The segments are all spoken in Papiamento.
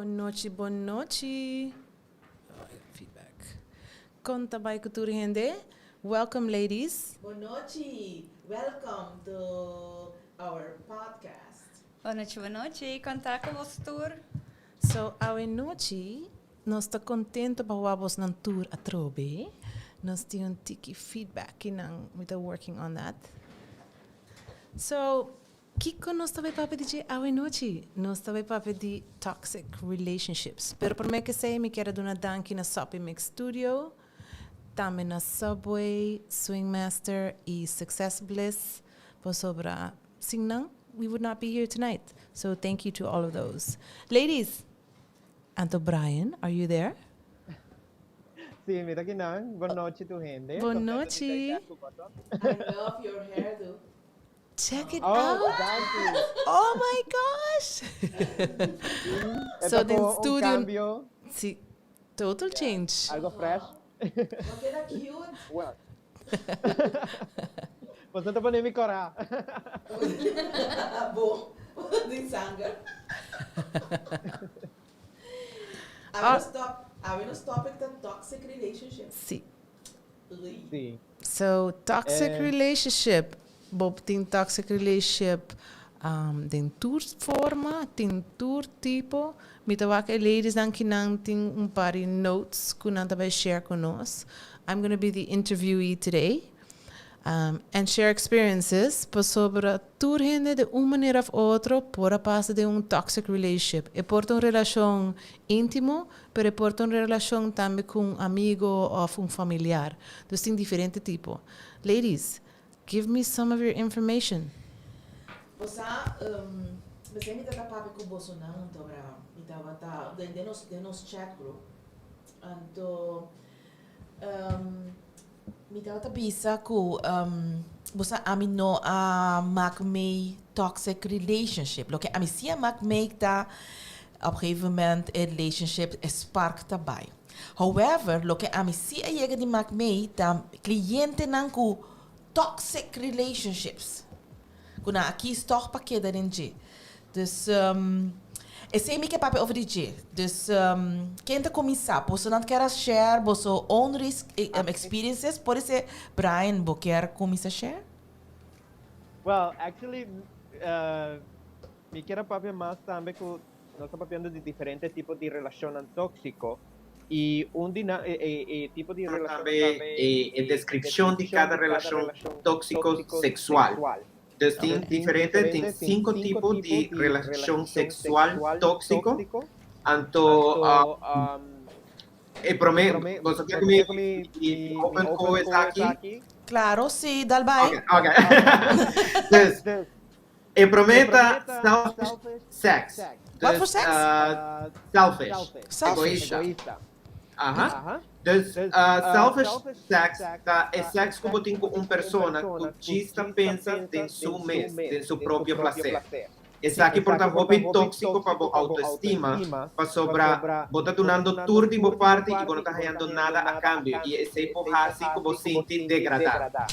Bon nochi, bon nochi. Oh, I got feedback. Con ta bay cu tur hende? Welcome, ladies. Bon nochi. Welcome to our podcast. Bon nochi, bon nochi. Con ta cu boso tur? So, awe nochi nos ta contento pa wak bosnan tur atrobe. Nos tin un tiki feedback kinan. We ta working on that. So, kico nos ta bay papia di dje awe nochi? Nos ta bay papia di toxic relationships. Pero prome cu esey mi kier duna danki na Soppy Mix Studio, tambe na Subway, Swing Master y Success Bliss. Pasobra sin nan, we would not be here tonight. So thank you to all of those. Ladies, anto Brian, are you there? Si, mi ta akinan. Bon nochi, tur hende. Bon nochi. I love your hairdo. Check it Oh, out. Thank you. Oh my gosh. So the the un studio cambio, Si, total change. Algo fresh. Bo keda cute. Well. Bo ta pone mi cora. Bon. Di sanger. Awe nos top, awe nos topic ta toxic relationships. Si. Ui. So, toxic relationship. Bo tin toxic relationship den tur forma, tin tur tipo. Mi ta wak e ladies nan kinan tin un par di notes ku nan ta bay share ku nos. I'm gonna be the interviewee today and share experiences pasobra tur hende di un manera of otro por a pasa den un toxic relationship. E por ta un relacion intimo, pero e por ta un relacion tambe cu un amigo of un familiar. Dus tin diferente tipo. Ladies, give me some of your information. Bo sa, besei mi ta papia ku bosonan anto bra, mi tabata den nos chat group. Anto mi tabata bisa ku bo sa, ami no a maak mee toxic relationship. Loke ami si a maak mee ta op een gegeven moment e relationship e spark ta bai. However, loke ami si a yega di maak mee ta clientenan ku toxic relationships. Ku nan a kies toch pa keda den dje. Dus esei mi ke papia over di dje. Dus ken ta kuminsá? Boso nan kier share boso own risk experiences? Por ser Brian, bo kier kuminsá share? Well, actually, mi kier papia mas tambe ku nos ta papiando di diferente tipo di relashon tóksiko i un di e, e, e tipo di relashon tambe e deskripshon di kada relashon tóksiko seksual. Dus tin diferente, tin sinku tipo di relashon seksual tóksiko. Anto, e promé, bo kier ku mi open ku esaki? Claro, si, dal bai. Ok. Dus, e promé ta selfish sex. What for sex? Selfish. Selfish. Egoista. Aha. Dus selfish sex ta e sex ku bo tin ku un persona ku djis ta pensa den su mes, den su propio plaser. Esaki por ta hopi tóksiko pa bo autoestima, pasobra bo ta dunando tur di bo parti i bo no ta hayando nada a kambio i esei por hasi ku bo sinti degradá.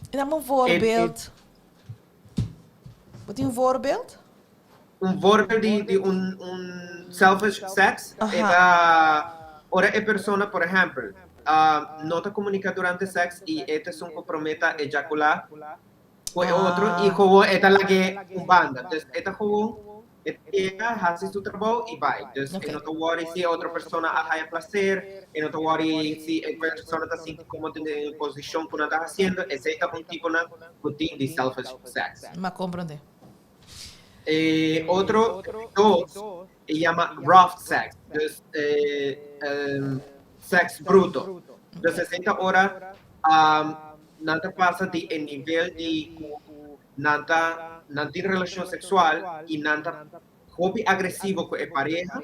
Dame un voorbeeld. Bo tin un voorbeeld? Un voorbeeld di un selfish sex ta ora e persona, por ehèmpel, no ta komuniká durante sex i e ta esun ku promé ta ejakulá ku e otro i gewoon e ta lag'é un banda. Dus e ta gewoon e ta yega, hasi su trabou i bai. Dus e no ta worry si e otro persona a haya plaser, e no ta worry si e persona ta sinti kómodo den e posishon ku nan ta hasiendo. Esei ta un tipo nan ku tin di selfish sex. M'a komprondé. E otro dos e yama rough sex, dus sex bruto. Dus esei ta ora nan ta pasa di e nivel di ku nan tin relashon seksual i nan ta hopi agresivo ku e pareha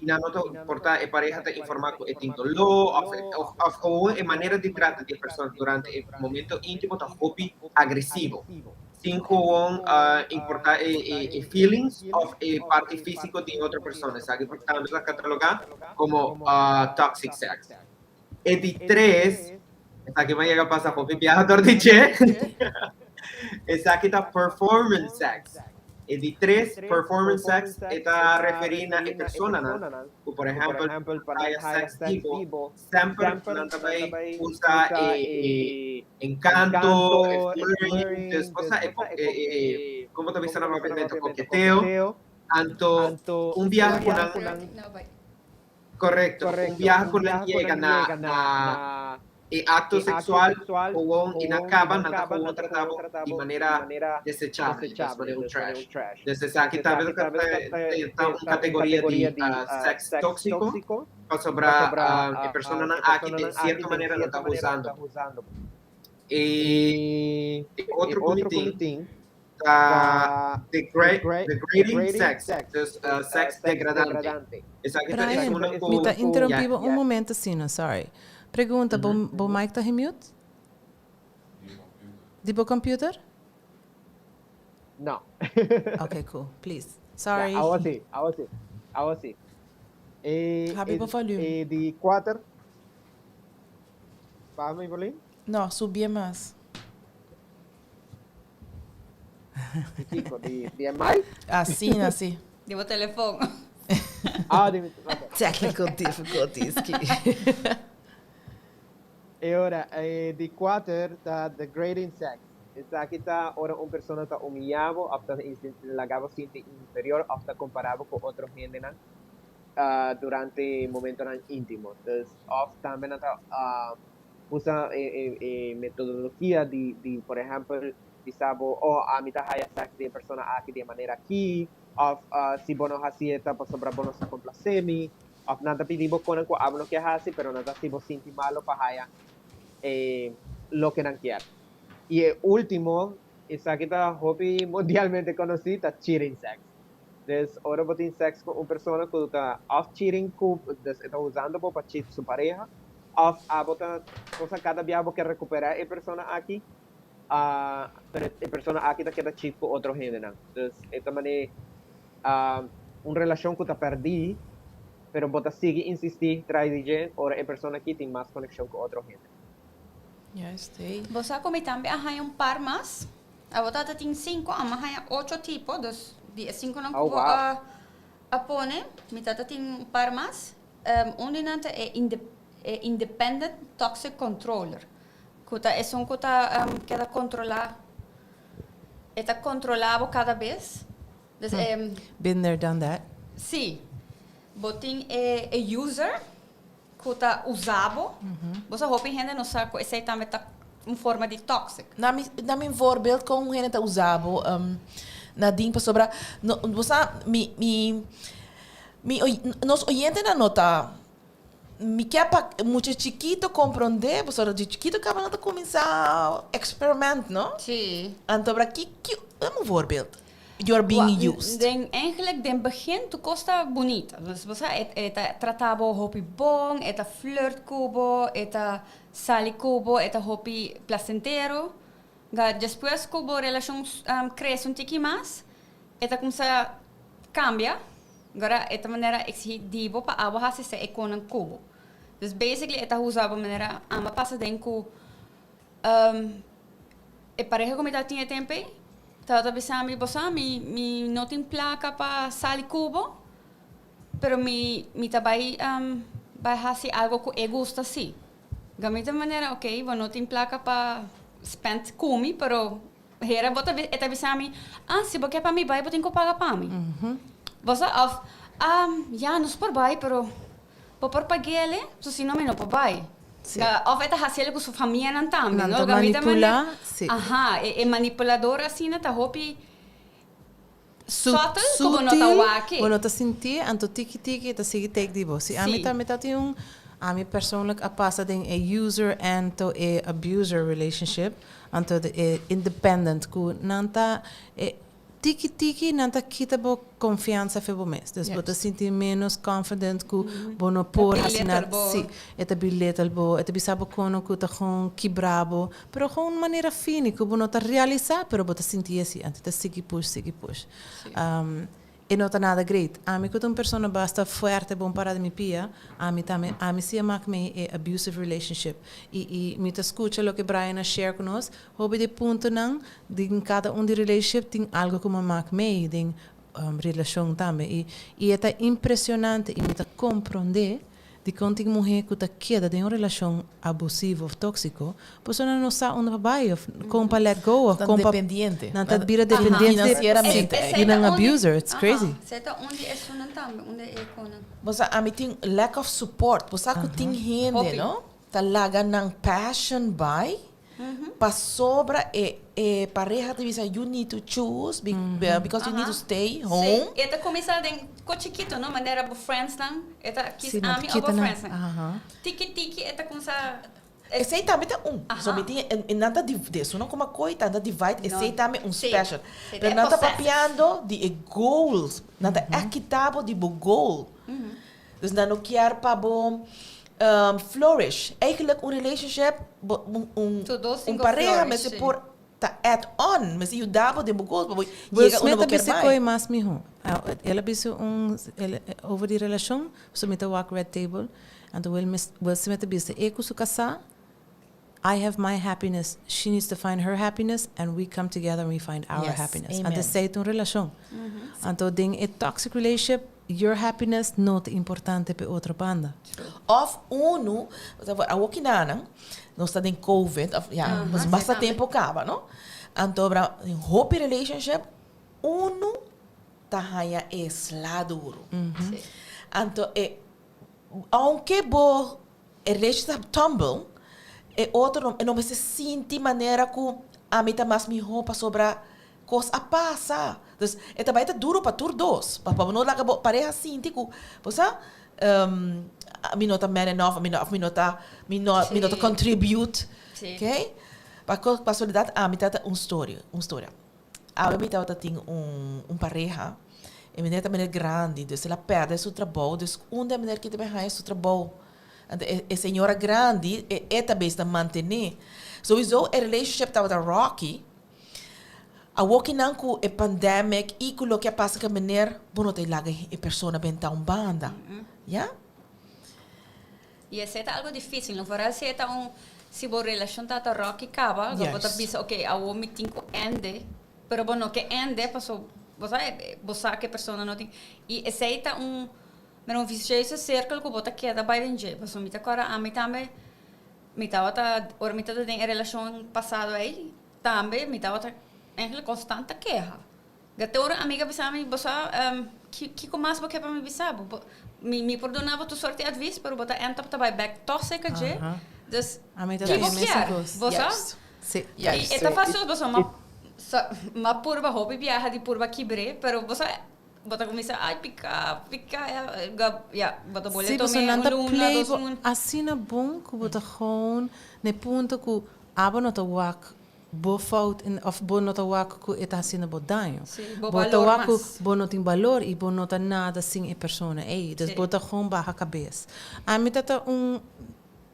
i nan no ta importá e pareha ta informá ku e tin doló òf gewoon e manera di trata di e persona durante e momento íntimo ta hopi agresivo, sin gewoon importá e feelings òf e parti físiko di otro persona. Esaki por tambe ta katalogá komo toxic sex. E di tres, esaki m'a yega pasa hopi biaha dor di dje, esaki ta performance sex. E di tres, performance sex, e ta referí na e personanan ku, por ehèmpel, pa haya sèks di bo, semper nan ta bai usa e enkanto, e flirting, dus cosa e e komo ta bisa na papiamento, koketeo, anto un biaha ku nan, korekto, un biaha ku nan yega na na e akto seksual gewoon i nan kaba nan ta gewoon trata bo di manera desechabel, dus manera un trash. Dus esaki tambe ta ta un kategoria di sèks tóksiko pasobra e personanan aki den sierto manera nan ta usando bo. E otro ku mi tin ta degrading sex, dus seks degradante. Esaki ta Brian, esunnan ku mi ta interrumpí ya. bo un momento asina, sorry. Pregunta, bo bo mic ta gemute? Di bo computer? No. Ok, cool. Please. Ya, Sorry. awo si, awo si, awo si. E, Habri e, bo volume. e di kuater. Baha mi volume? No, subié mas. Di kiko? Di, di e mic? Asina, si. Di bo telefon. Ah, di mi ok. Technical difficulties ki. E ora, e di kuater ta degrading sex. Esaki ta ora un persona ta humillá bo òf ta laga bo sinti inferior òf ta kompará bo ku otro hendenan durante momentonan íntimo. Dus, òf tambe nan ta usa e metodologia di, di por ehèmpel, bisa bo, oh, ami ta haya sèks di e persona aki di e manera aki, òf si bo no hasi e ta pasobra bo no sa komplasé mi, òf nan ta pidi bo konan ku abo no ke hasi, pero nan ta hasi bo sinti malo pa haya e loke nan kier. I e último, esaki ta hopi mundialmente konosí, ta cheating sex. Dus ora bo tin sèks ku un persona ku ta òf cheating ku, dus e ta usando bo pa cheat su pareha, òf abo ta cosa kada bia bo ke rekuperá e persona aki, pero e persona aki ta keda cheat ku otro hendenan. Dus e ta manera un relashon ku ta pèrdí, pero bo ta sigui insistí tras di dje ora e persona aki tin mas konekshon ku otro hende. Juist, hey. Bo sa ku mi tambe a haña un par mas. Abo tata tin sinku, amo a haña ocho tipo, dus di e sinkunan ku Oh, bo wow. a a pone, mi tata tin un par mas. Un di nan ta e inde e independent toxic controller, ku ta esun ku ta keda kontrolá, e ta kontrolá bo kada bes. Dus e. Been there, done that. Sí. Bo tin e e user Ku ta usa bo. Bo sa hopi hende no sa ku esei tambe ta un forma di toxic. Na mi na mi voorbeeld kon un hende ta usa bo Nadine pasobra no bo sa mi mi mi nos oyentenan no ta mi ke pa mucha chikito comprende pasobra di chikito kaba nan ta cuminsa experiment no. Sí. Anto bra ki ki dame un voorbeeld. You're being used. Den eigenlijk den begin tur kos ta bunita. Dus bo sa e ta trata bo hopi bon, e ta flirt ku bo, e ta sali ku bo, e ta hopi placentero. Ga despues ku bo relashon krese un tiki mas, e ta kumsa kambia. Gora e ta manera exigi di bo pa abo hasi esei e konan ku bo. Dus basically e ta usa bo manera amba pasa den ku E pareha ku mi ta tin e tempu ei tabata bisa mi, Bo sa, mi mi no tin plaka pa sali ku bo, pero mi mi ta bai bai hasi algu ku e gusta si. Ga mi ta manera, ok, bo no tin plaka pa spend ku mi, pero hera bo ta e ta bisa mi, ah, si bo ke pa mi bai bo tin ku paga pa mi. Bo sa, òf, ah, ya, nos por bai, pero Bo por pag'el, so si no mi no por bai. Sí. Of e ta haciel cu su famianan tambe, Nan no? ta Gavita manipula, manera- sí. Aha, e, e manipulador asina ta hopi Su- subtle cu bo no ta sutil, wak. bo no ta sinti, anto tiki tiki e ta sigui take di bo. Si ami Sí. tambe ta tin un, ami persoonlijk a pasa den e user anto e abuser relationship, anto de e independent cu nan ta e Tiki tiki nan ta kita bo konfiansa fe bo mes. Dus bo ta sinti menos confident ku bo no por hasi nada. Si, e ta belittle bo, e ta bisa bo kono ku ta gewoon kibra bo, pero gewoon un manera fini ku bo no ta realisa, pero bo ta sinti asi. Anto ta sigui push, sigui push. E no ta nada great. Ami ku ta un persona basta fuerte bon para di mi pia, ami tambe, ami si a mak mee e abusive relationship. I i mi ta skucha loke Brian a share ku nos, hopi di e puntonan den kada un di relationship tin algu ku mi a mak mee den relashon tambe. I i e ta impresionante i mi ta komprondé Dikon tin muhé ku ta keda den un relashon abusivo òf tóksiko? Pasobra nan no sa unda pa bai òf kon pa let go òf kon pa. Dependiente. Nan ta bira dependiente Finansieramente. di nan abuser. It's crazy. Esei ta un di esunnan tambe, un di e konan. Bo sa ami tin lack of support. Bo sa ku tin hende no ta laga nan passion bai Pasobra e e pareha ta bisa you need to choose because you need to stay home. Sí, e ta kuminsá den ko chikito no, manera bo friendsnan, e ta kis ami o bo friendsnan. Tiki tiki e ta kuminsá. Esei tambe ta un. So mi tin e nan ta di esunnan kuma koi ta nan ta divide esei tambe un special. Pero nan ta papiando di e goals, nan ta ègt kita bo di bo goal. Dus nan no kier pa bo flourish. Eigenlijk un relationship, bo, un, un, un pareha mester por ta add on, mester yuda bo den bo goals pa bo Will yega unda Smith bo a kier bisa bai. koe mas miho. El a bisa un, el, over di relashon, so mi ta wak Red Table, anto Will, Will Smith a bisa e ku su kasá, I have my happiness, she needs to find her happiness and we come together and we find our Yes, happiness. amen. Anto esei ta un relashon. Anto den e toxic relationship, your happiness no ta importante pa e otro banda. Of unu, awor kinanan, nos ta den covid, of ya, nos basta tempo kaba, no? Anto bra, den hopi relationship, unu ta haña e sla duru. Anto e, aunke bo E relationship ta tumble, e otro no, e no mester sinti manera ku ami ta mas mihó pasobra kos a pasa. Dus e ta bai ta duro pa tur dos, pa bo no laga bo pareha sinti ku bo sa mi no ta man enough, mi no of mi no ta mi no mi no ta contribute, okay. Pa kasualidat ami ta un story, un storia. Awe mi tabata tin un un pareha, e meneer ta meneer grandi, dus el a perde su trabou, dus unda e meneer kita bai haña su trabou? Anto e e señora grandi e e ta bes ta mantené. Souiso e relationship tabata rocky, awor kinan ku e pandemic i ku loke a pasa ku e meneer, bo no ta laga e persona benta un banda, ya? I esei ta algo difícil, no? Foral si e ta un, si bo relashon ta ta rocky kaba, bo ta bisa ok, awor mi tin ku ende, pero bo no ke ende paso bo sa bo sa ku e persona no tin, i esei ta un mira un vicioso cirkel ku bo ta keda bai den dje, paso mi ta kòrda ami tambe mi tabata ora mi tabata den e relashon pasado ei tambe mi tabata eigenlijk konstant ta keha. Gate ora amiga bisa mi, bo sa kiko mas bo ke pa mi bisa bo? Bo, mi, mi por duna bo tur sorti advies, pero bo ta end up ta bai bek tog seka dje. Dus, Ami ta ki bo tin e mesun kier? kos. Bo sa? Juist. Si. I e ta fácil, bo sa, ma, sa, ma purba hopi biaha di purba kibr'é, pero bo sa, bo ta kuminsá, ai pika, pika, ya, ya, bo ta bolbe Si, tome pasobra nan un ta luna, play dos bo luna. asina bon ku bo ta gewoon na e punto ku abo no ta wak Bo fout in of bo no ta wak ku e ta hasiendo bo daño. Sí, bo Bo ta balor wak ku mas. bo no tin balor i bo no ta nada sin e persona ei. Dus Sí. bo ta gewoon baha kabes. Ami ta ta un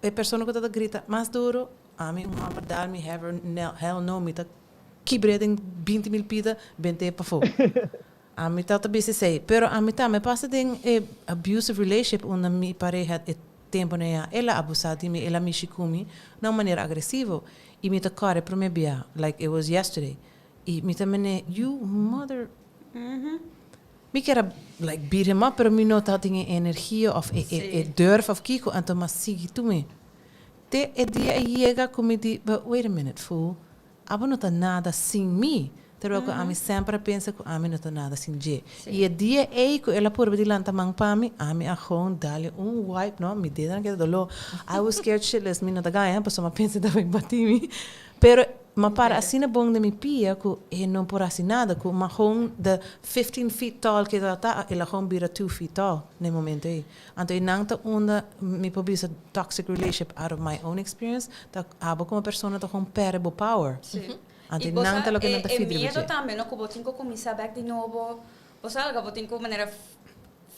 e persona ku ta ta grita mas duro, ami un hòmber dal mi hever nel hell no mi ta kibr'é den binti mil pida bent'é pafó. Ami ta ta bisa esei. Pero ami tambe pasa den e abusive relationship unda mi pareha e temponan ya el a abusa di mi, el a mishi ku mi na un manera agresivo. I mi ta kòrda e promé bia like it was yesterday. I mi ta mene, you mother. Mi kier a like beat him up pero mi no tabatin e energia òf e e durf òf kiko anto mi a sigui tuma. Te e dia a yega ku mi di, but wait a minute fool. Abo no ta nada sin mi. Terwijl ku ami semper a pensa ku ami no ta nada sin dje. I e dia ei ku el a purba di lanta man pa mi, ami a gewoon dale un wipe, no, mi dedonan keda doló. I was scared shitless, mi no ta gaña, pasobra mi a pensa e ta bai bati mi. Pero mi a para asina bon den mi pia ku e no por hasi nada, ku mi a gewoon the 15 feet tall ku e tabata, el a gewoon bira two feet tall na e momento ei. Anto e nan ta unda mi por bisa toxic relationship out of my own experience ta abo como persona ta gewoon perde bo power. Sí. Anto I e bo nan sa ta loke nan e ta e feed riba miedo dje. tambe no ku bo tin ku kuminsá bèk di nobo. Bo sa algo bo tin ku manera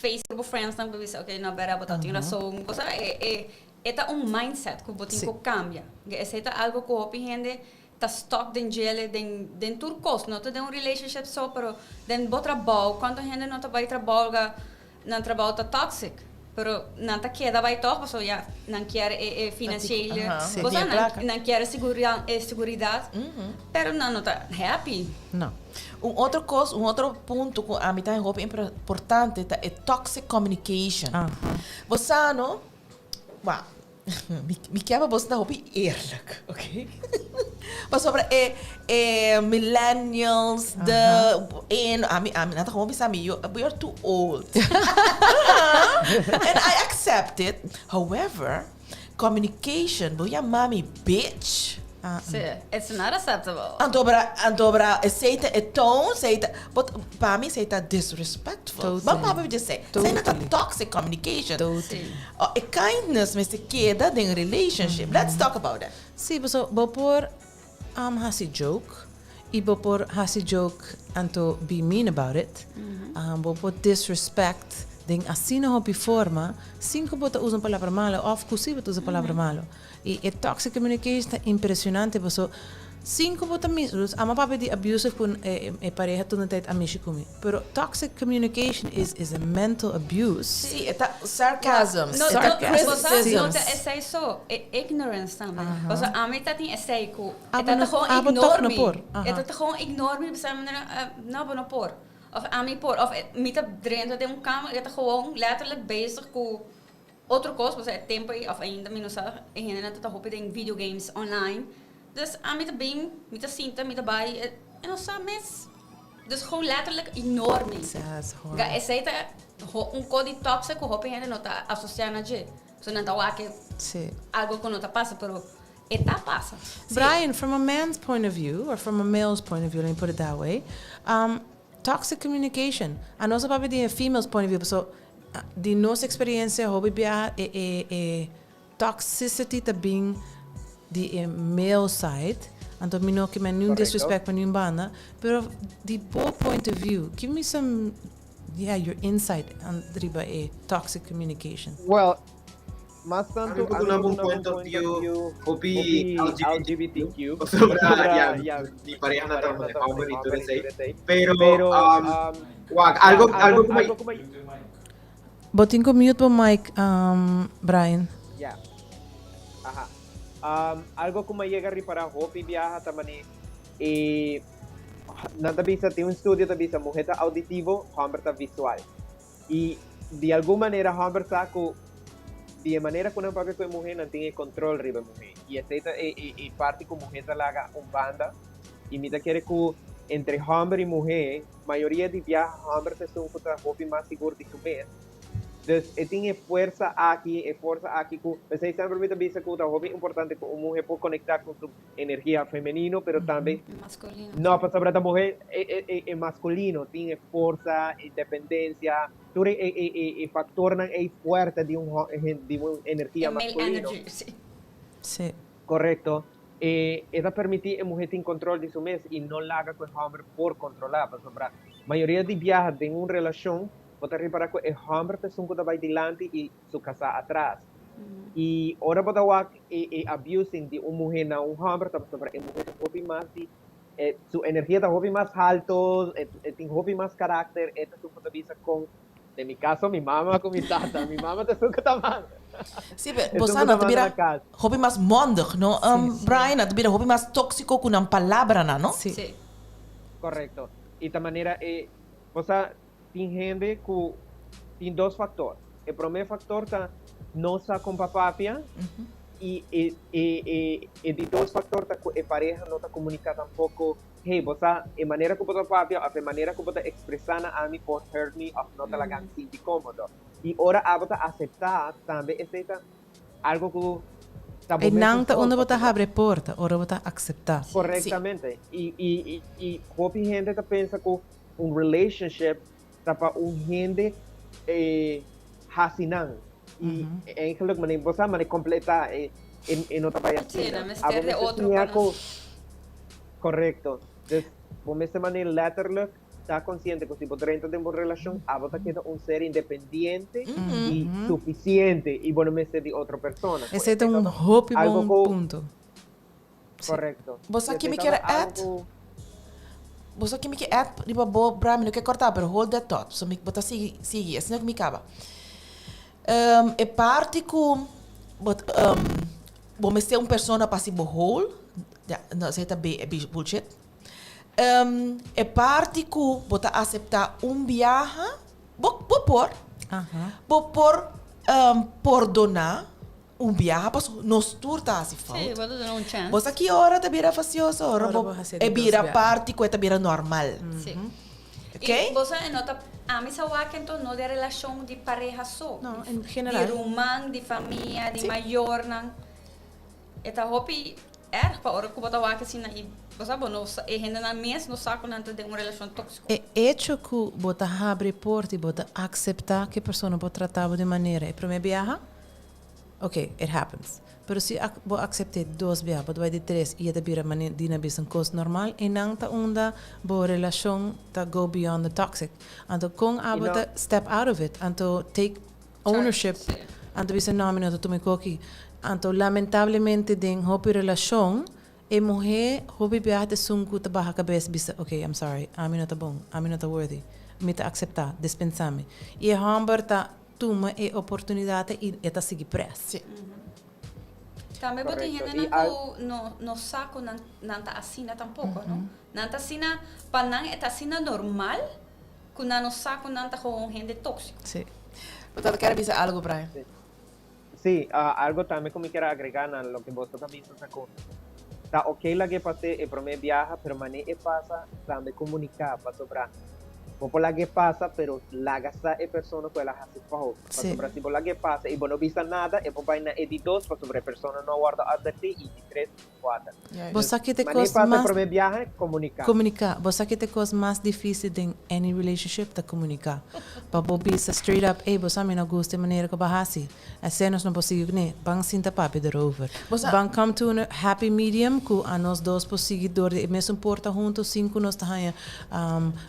face bo friends nan bo bisa okay no bèrdad bo ta tin rason. Bo sa e e e ta un mindset ku bo tin Sí. ku kambia. Esei ta algo ku hopi hende. Ta stuck den djele den den tur kos, no ta den un relationship so pero den bo trabou, kuantu hende no ta bai trabou ga nan trabou ta toxic pero nan ta keda bai tog pasobra ya nan kier e e financiële Sí. bo sa Tin e nan plaka. nan kier e segura e seguridat pero nan no ta happy. No. Un otro kos, un otro punto ku ami ta hopi importante ta e toxic communication. Aha. Bo sa no, wak, Mi kier pa boso ta hopi eerlijk, ok? Pasobra e e millennials, de en ami ami nan ta gewoon bisa mi, we are too old. And I accept it. However, communication, bo yama mi bitch. Sí, it's not acceptable. Anto bra, anto bra, esei ta e toon, esei ta, but pa mi esei ta disrespectful. Totally. Ban papia di esei. Esei no ta Totally. toxic communication. Totally. Sí. Oh, e kindness mester keda den relationship. Let's talk about that. Sí, paso bo por um, hasi joke y bo por hasi joke anto be mean about it. Um, bo por disrespect den asina hopi forma sin ku bo ta usa un palabra malo of ku si bo ta usa palabra malo. Y e toxic communication ta impresionante paso sin cu bo ta mis dus ama papia di abusive cu e e pareha tur na tijd a mishi cu mi pero toxic communication is is a mental abuse. Sí, e ta sarcasm, No, e ta no, bo sa, no ta criticisms. esei so, e ignorance tambe. Pasobra ami ta tin esei cu e Abo ta no ta gewoon abo ignore toch no mi. por. E Aha. ta ta gewoon ignore mi bisa mi no bo no por. Of ami por of mi ta drenta den un kamer e ta gewoon letterlijk bezig cu Otro kos, pasobra e tempu ei, òf ainda mi no sa, e hendenan ta ta hopi den videogames online. Dus ami ta bin, mi ta sinta, mi ta bai, e no sa mes. Dus gewoon letterlijk ignore mi. Ga esei ta un kos di toxic ku hopi hende no ta asosiá na dje. So nan ta wak algo ku no ta pasa, pero e ta pasa. Brian, from a man's point of view, or from a male's point of view, let me put it that way, toxic communication. Anos a papia di e female's point of view, paso Di nos experiencia hopi biaha e e e toxicity ta bin di e male side, anto mi no kimen niun disrespect pa niun banda, pero di bo point of view, give me some, yeah, your insight riba e toxic communication. Well, mas tanto Ami por duna bo un point of view hopi LGBTQ, pasobra pasobra ya mi pareha na ta homber y tur esey, pero wak algo algo ku mi Bo tin ku mute bo mic Brian. Ya. Aha. Algo ku mi a yega ripara hopi biaha ta mane e nan ta bisa tin un studio ta bisa muhe ta auditivo homber ta visual. I di algun manera hòmber sa ku di e manera ku nan papia ku e muhé nan tin e kontrol riba e muhé. I esei ta e e parti ku muhé ta laga un banda. I mi ta kere ku entre hòmber i muhé mayoria di biaha hòmber ta esun ku ta hopi mas sigur di su mes. Dus e tin e fuersa aki, e forsa aki ku p'esei semper mi ta bisa ku ta hopi importante ku un muhé por konektá ku su energia femenino pero tambe Masculino. No, pasobra ta muher e e e e masculino tin e forsa, independencia, tur e e e e e factornan ey fuerte di un ho di un energia E male masculino. energy, sí. Sí. Correcto. E e ta permiti e muher tin control di su mes y no laga cu e homber por controla, pasobra mayoria di biaha den un relacion bo ta ripara cu e homber ta esun cu ta bay dilanti y su casá atras. Y ora bo ta wak e e abusing di un muher na un homber ta pasobra e muher ta hopi mas di e su energia ta hopi mas halto, e e tin hopi mas karakter, e ta esun ku ta bisa kon, den mi kaso mi mama ku mi tata, mi mama ta esun ku ta manda. Sí, pero Esun bo ku sa ta nan ta manda bira na kas. hopi mas mondig, no? Brian, nan ta bira hopi mas tóksiko ku nan palabranan, no? Sí. Sí. Korekto. I ta manera e, bo sa Tin hende ku tin dos faktor. E promé faktor ta no sa kon pa papia i e e e e di dos faktor ta ku e pareha no ta komuniká tampoko, hey bo sa e manera ku bo ta papia òf e manera ku bo ta ekspresá na ami por hurt mi òf no ta laga mi sinti kómodo. I ora abo ta aseptá tambe esei ta algo ku ta bo E mes nan ta un unda bo ta pasobra habri e porta, ora bo ta akseptá. Korektamente. I i i i hopi hende ta pensa ku Un relationship ta pa un hende haci nan y eigenlijk mane bo sa mane completa e e no ta bay asina. Abo mester siña cu Correcto. Dus bo mester mane letterlijk ta consciente cu si bo drenta den bo relacion abo ta keda un ser independiente y suficiente y bo no mester di otro persona. Esey ta un hopi bon punto. Correcto. Bo sa ki mi kier add? Bo sa ki mi kier add riba bo, Brian, mi no kier corta, pero hold that thought. So mi, bo ta sigui, sigui, asina ku mi kaba. Um, e parti ku bo, um, bo mester un persona pa hasi bo whole, ja, no, esei ta be, bullshit. Um, e parti ku bo ta aseptá un biaha, bo, bo por, bo por um, pordoná un biaha pasobra nos tur ta hasi fout. Sí, bo ta duna un chance. Bo sa ki ora ta bira fastioso? Ora Ora bo bo hasi di e dos bira biaha. parti ku e ta bira normal. Sí. Ok? I bo sa e no ta, ami sa wak enton no den relashon di pareha so. No, en general. Di ruman, di famia, di Sí. mayornan. E ta hopi erg pa ora ku bo ta wak asina i bo sa bo no sa e hendenan mes no sa ku nan ta den un relashon tóksiko. E echo ku bo ta habri porta i bo ta akseptá ku e persona por trata bo di manera e promé biaha, ok, it happens. Pero si bo aksept'é dos biaha, bo ta bai di tres i e ta bira manera di na bisa un kos normal, einan ta unda bo relashon ta go beyond the toxic. Anto kon abo ta step out of it? Anto take ownership. Anto bisa no, mi no ta tuma e koki. Anto lamentablemente den hopi relashon e muhé hopi biaha ta esun ku ta baha kabes bisa ok, I'm sorry, ami no ta bon, ami no ta worthy, mi ta akseptá, dispensá mi. I e hòmber ta tuma e oportunidat i e ta sigui pres. Sí. Tambe bo tin Correcto. hendenan I al- ku no no sa ku nan nan ta asina tampoko, no? Nan ta asina, pa nan e ta asina normal ku nan no sa ku nan ta gewoon hende tóksiko. Sí. Bo tabata kier a bisa algo, Brian? Sí, algo tambe ku mi kier a agregá na loke boso ta bisa ta ku ta ok lag'é pas'é e promé biaha, pero manera e pasa tambe komuniká pasobra bo por lag'é pasa pero laga sa e persona ku el a hasi fout. Pasobra si bo lag'é pasa i bo no bisa nada e por bai na e di dos pasobra e persona no a wòrdu atvertí i di tres i di kuater. Bo sa ki ta e Manera e kos pasa e mas promé biaha, komuniká. Komuniká. Bo sa ki ta e kos mas difísil den any relationship? Ta komuniká. Pa bo bisa straight up, ey bo sa mi no gusta e manera ku bo a hasi. Esei nos no por sigui kuné. Ban sinta papia derover. Bo sa. Ban come to un happy medium ku anos dos por sigui dor di e mesun porta hunto sin ku nos ta haña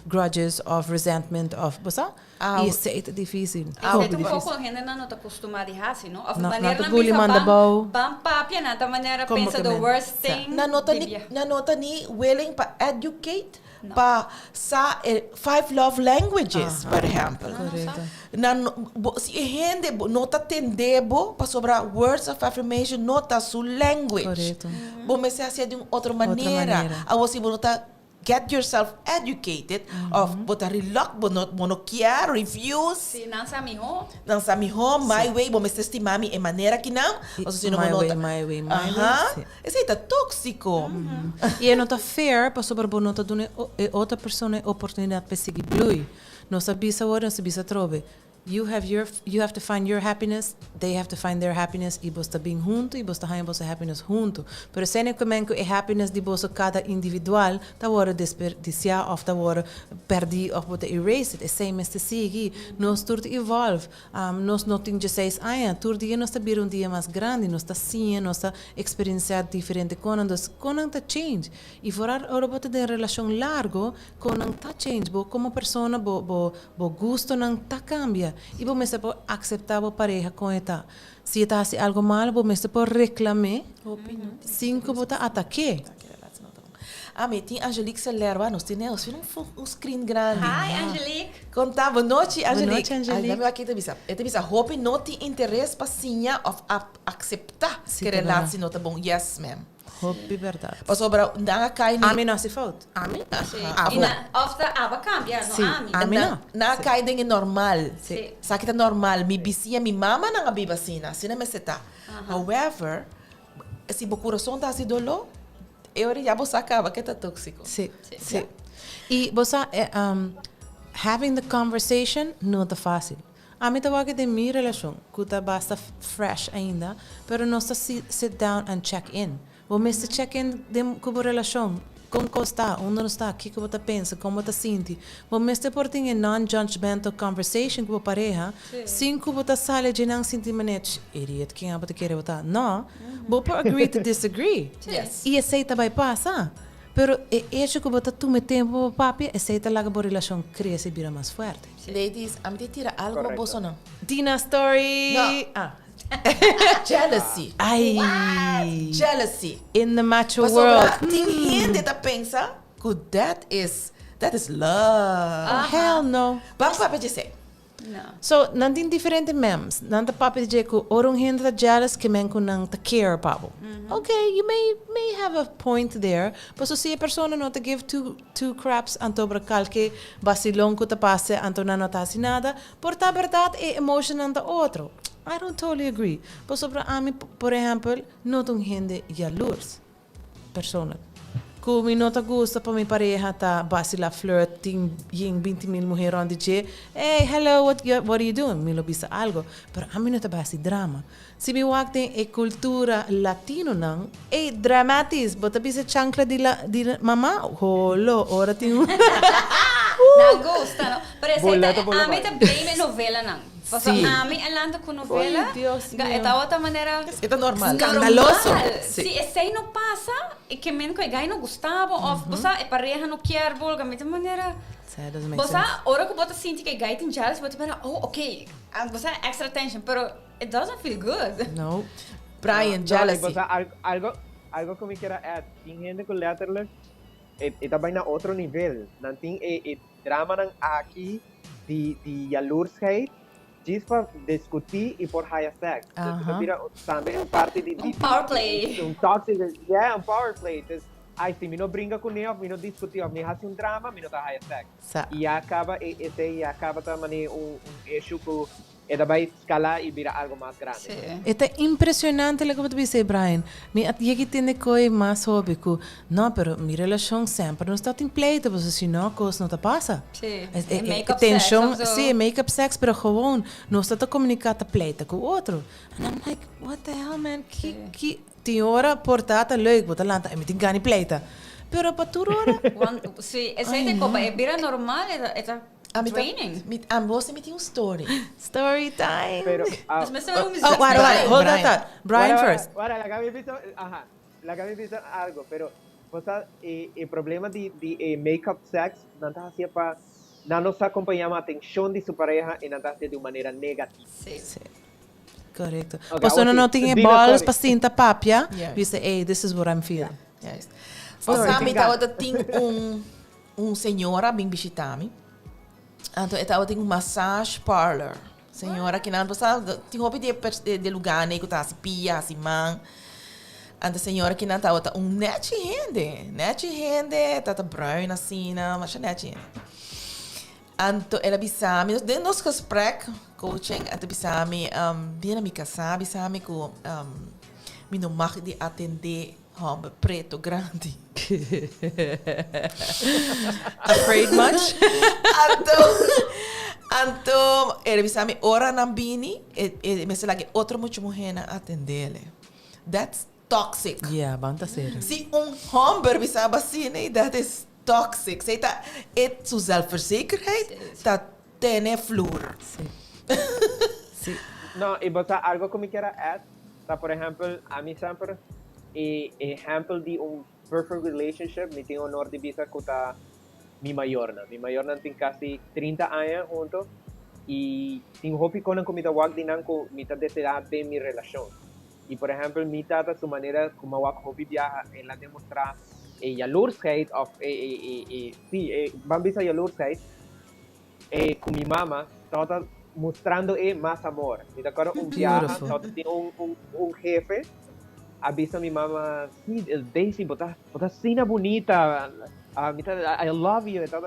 grudges of resentment of, bo sa? Aw. I esei ta difísil. Aw. Esei ta Hopi un difísil. poko hendenan no ta kustumá di hasi, no? Of No, manera nan ta nan guli bisa manda ban, bou. ban papia, nan ta manera Como pensa ke the men. worst Sa. thing Nan no ta di ni, bia. nan no ta ni willing pa educate, No. pa sa e five love languages, por ehèmpel. Korekto. Nan no, bo, si e hende bo no ta tende bo pasobra words of affirmation no ta su language. Korekto. Bo mester hasié di un otro Otro manera. manera. Awor si bo no ta get yourself educated of bo ta reluct, bo no, bo no kier, refuse. Si, nan sa mihó. Nan sa mihó, my way, bo mester stima mi e manera kinan, pasobra si no bo My no way, ta. my way, my way, Aha, si. esei ta tóksiko. I e no ta fair pasobra bo no ta duna e otro persona e oportunidat pa e sigui blui. Nos a bisa awor, nos a bisa atrobe, you have your, you have to find your happiness, they have to find their happiness i bos ta bin huntu i bos ta haña boso happiness huntu. Pero esei no ke men ku e happiness di boso kada individual ta wòrdu desperdisiá òf ta wòrdu pèrdí òf bo ta erase it. Esei mester sigui. Nos tur ta evolve. Nos no tin dieseis aña. Tur dia nos ta bira un dia mas grandi. Nos ta siña, nos ta eksperensiá diferente konan. Dus konan ta change. I foral ora bo ta den relashon largo, konan ta change. Bo komo persona, bo bo bo gustonan ta kambia. I bo mester por akseptá bo pareha kon e ta. Si e ta hasi algo malo, bo mester por reklam'é sin ku bo ta atak'é. Ami tin Angelique Celerba, nos tin nos tin un screen grandi. Hi Angelique. Kon ta? Bon nochi Angelique. Bon nochi Angelique. Ay, lami aki ta bisa. E ta bisa hopi no tin interes pa siña of akseptá Si, ku ta berdad. relatie no ta bon. Yes ma'am. Hopi berdad. Pasobra nan a kai ni. Ami no hasi fout. Ami? Si. Aha. I na, of ta aba kambia, no Si, ami. ami no. Nan a kai den e normal. Si. Esaki ta normal. Mi bisiña, mi mama nan a biba asina. Asina mester ta. However, si bo kurason ta hasi doló, e ora ya bo sa kaba ke ta tóksiko. Si, si. I bo sa, having the conversation no ta fácil. Ami ta wak den mi relashon, ku ta basta fresh ainda, pero nos ta sit down and check in. Bo mester check in den ku bo relashon, kon kos ta, unda nos ta, kiko bo ta pensa, kon bo ta sinti. Bo mester por tin e non-judgmental conversation ku bo pareha, sin ku bo ta sali dje nan sinti manera, Tsh, idiot, ken abo ta kere bo ta? No, bo por agree to disagree. I esei ta bai pasa. Pero e echo ku bo ta tuma e tempu pa papia, esei ta laga bo relashon krese i bira mas fuerte. Ladies, ami ta tira algo pa boso no. Dina story! No. Ah. Jealousy. Ai. Jealousy. In the macho world. Pasobra tin hende ta pensa ku that is love. Hell no. Ban papia di esei. No. So, nan tin diferente memes. Nan ta papia di ku ora un hende ta jealous ke men ku nan ta care pa bo. Okay, you may have a point there. But so si e persona no ta give two craps anto bra kalke basilon ku ta pase anto nan no ta hasi nada, por ta bèrdat e emotion nan ta otro. I don't totally agree. Pasobra ami, por ehèmpel, no ta un hende jaloers. Persoonlijk. Ku mi no ta gusta pa mi pareha ta basila, flirt, tin yin 20 mil muhé rònt di dje. "Hey, hello, what are you doing?" Mi lo bisa algo. Pero ami no ta basi drama. Si mi wak den e kultura latino nan, hey, dramatisch, bo ta bisa chancla di mama, holo, ora tin un Nan gusta, no? Pero esei Boleto ta, bola ami bai. ta blame novela nan. Paso ami a lanta ku novela, Oy, Dios ga mío. e ta manera E ta normal. Skandaloso. Normal. Si esei no pasa, e ke men ku e guy no gusta bo, of bo sa, e pareha no kier bo, ga mi ta manera That doesn't make bo sa, sense. Ora ku bo ta sinti ku e guy tin jealous, bo ta pensa, "Oh, okay, ah," bo sa, extra attention, pero it doesn't feel good. No. Brian, No, jealousy. bo sa, algo ku mi kier add. Tin hende ku letterlijk e ta bai na otro nivel. Nan tin e drama nan aki di jaloersheid, djis pa diskutí i por haya seks. Dus bira tambe un parti di Un power play. Un toxic, yeah, un power play. Dus, ai, si mi no bringa kuné òf mi no diskutí òf mi hasi un drama, mi no ta haya seks. Sa. I ya kaba e esei ya kaba ta mane un issue ku e ta bai skala i bira algo mas grandi. E ta impreshonante loke bo ta bisa, Brian. Mi a yega tende koi mas hopi ku, no, pero mi relashon semper nos ta tin pleito, pasobra si no, kos no ta pasa. Make-up tension, sex of zo. Si, make-up sex, pero gewoon, nos ta komuniká, ta pleita ku otro. And I'm like, "What the hell, man?" Ki, tin ora por ta leuk, bo ta lanta, mi tin gana di pleita. Pero pa tur ora, Si, esei ta kopa, e bira normal, e ta Ami ta- draining. Ami bo mi tin un story. Story time. Pero, ah, Dus mensen un Oh, wait, hold Brian. that thought. Brian Wara, first. Wara, laga mi bisa, aha, laga mi bisa algo, pero, o sea, e problema di make-up sex, nan ta hasié pa, nan no sa kompañá atenshon di su pareha i nan ta hasié di un manera negativo. Si. Korekto. Okay, Paso no awor si. tin Dina, balls sorry. pa sinta papia. Yes. Bisa, "Hey, this is what I'm feeling." Yes. Bo Story. sa, mi tabata tin un señora bin bishitá mi. Anto e tabata tin un massage parlor. Señora ku nan, bo sa, tin hopi di lugá ne ku ta hasi pia, hasi man. Anto señora ku nan tabata un nechi hende, nechi hende, tata bruin asina, mas nechi hende. Anto el a bisa mi, den nos gesprek, coaching, anto bisa mi, biena mi kasá, bisa mi ku mi no mag di atendé hòmber pretu grandi. Afraid much? Anto, el a bisa mi ora nan bini, e mester laga otro mucha muhénan atendé. That's toxic. Yeah, ban ta serio. Si un hòmber bisa asina, that is toxic. Esei ta e su zelfverzekerheid ta tene vloer. No, i bo sa algo ku mi kier add, ta por ehèmpel, ami semper, e ehèmpel di un perfect relationship, mi tin honor di bisa ku ta mi mayornan. Mi mayornan tin kasi 30 aña huntu i tin hopi kosnan ku mi ta wak di nan ku mi ta deseá den mi relashon. I por ehèmpel, mi tata su manera komo wak hopi biaha, el a demostrá e jaloersheid of e si, ban bisa jaloersheid ku mi mama tabata mostrando e mas amor. Mi ta kòrda un biaha, tabata tin un hefe a bisa mi mama, "Si, Daisy, bo ta asina bunita. Ah, mi ta, I love you." E ta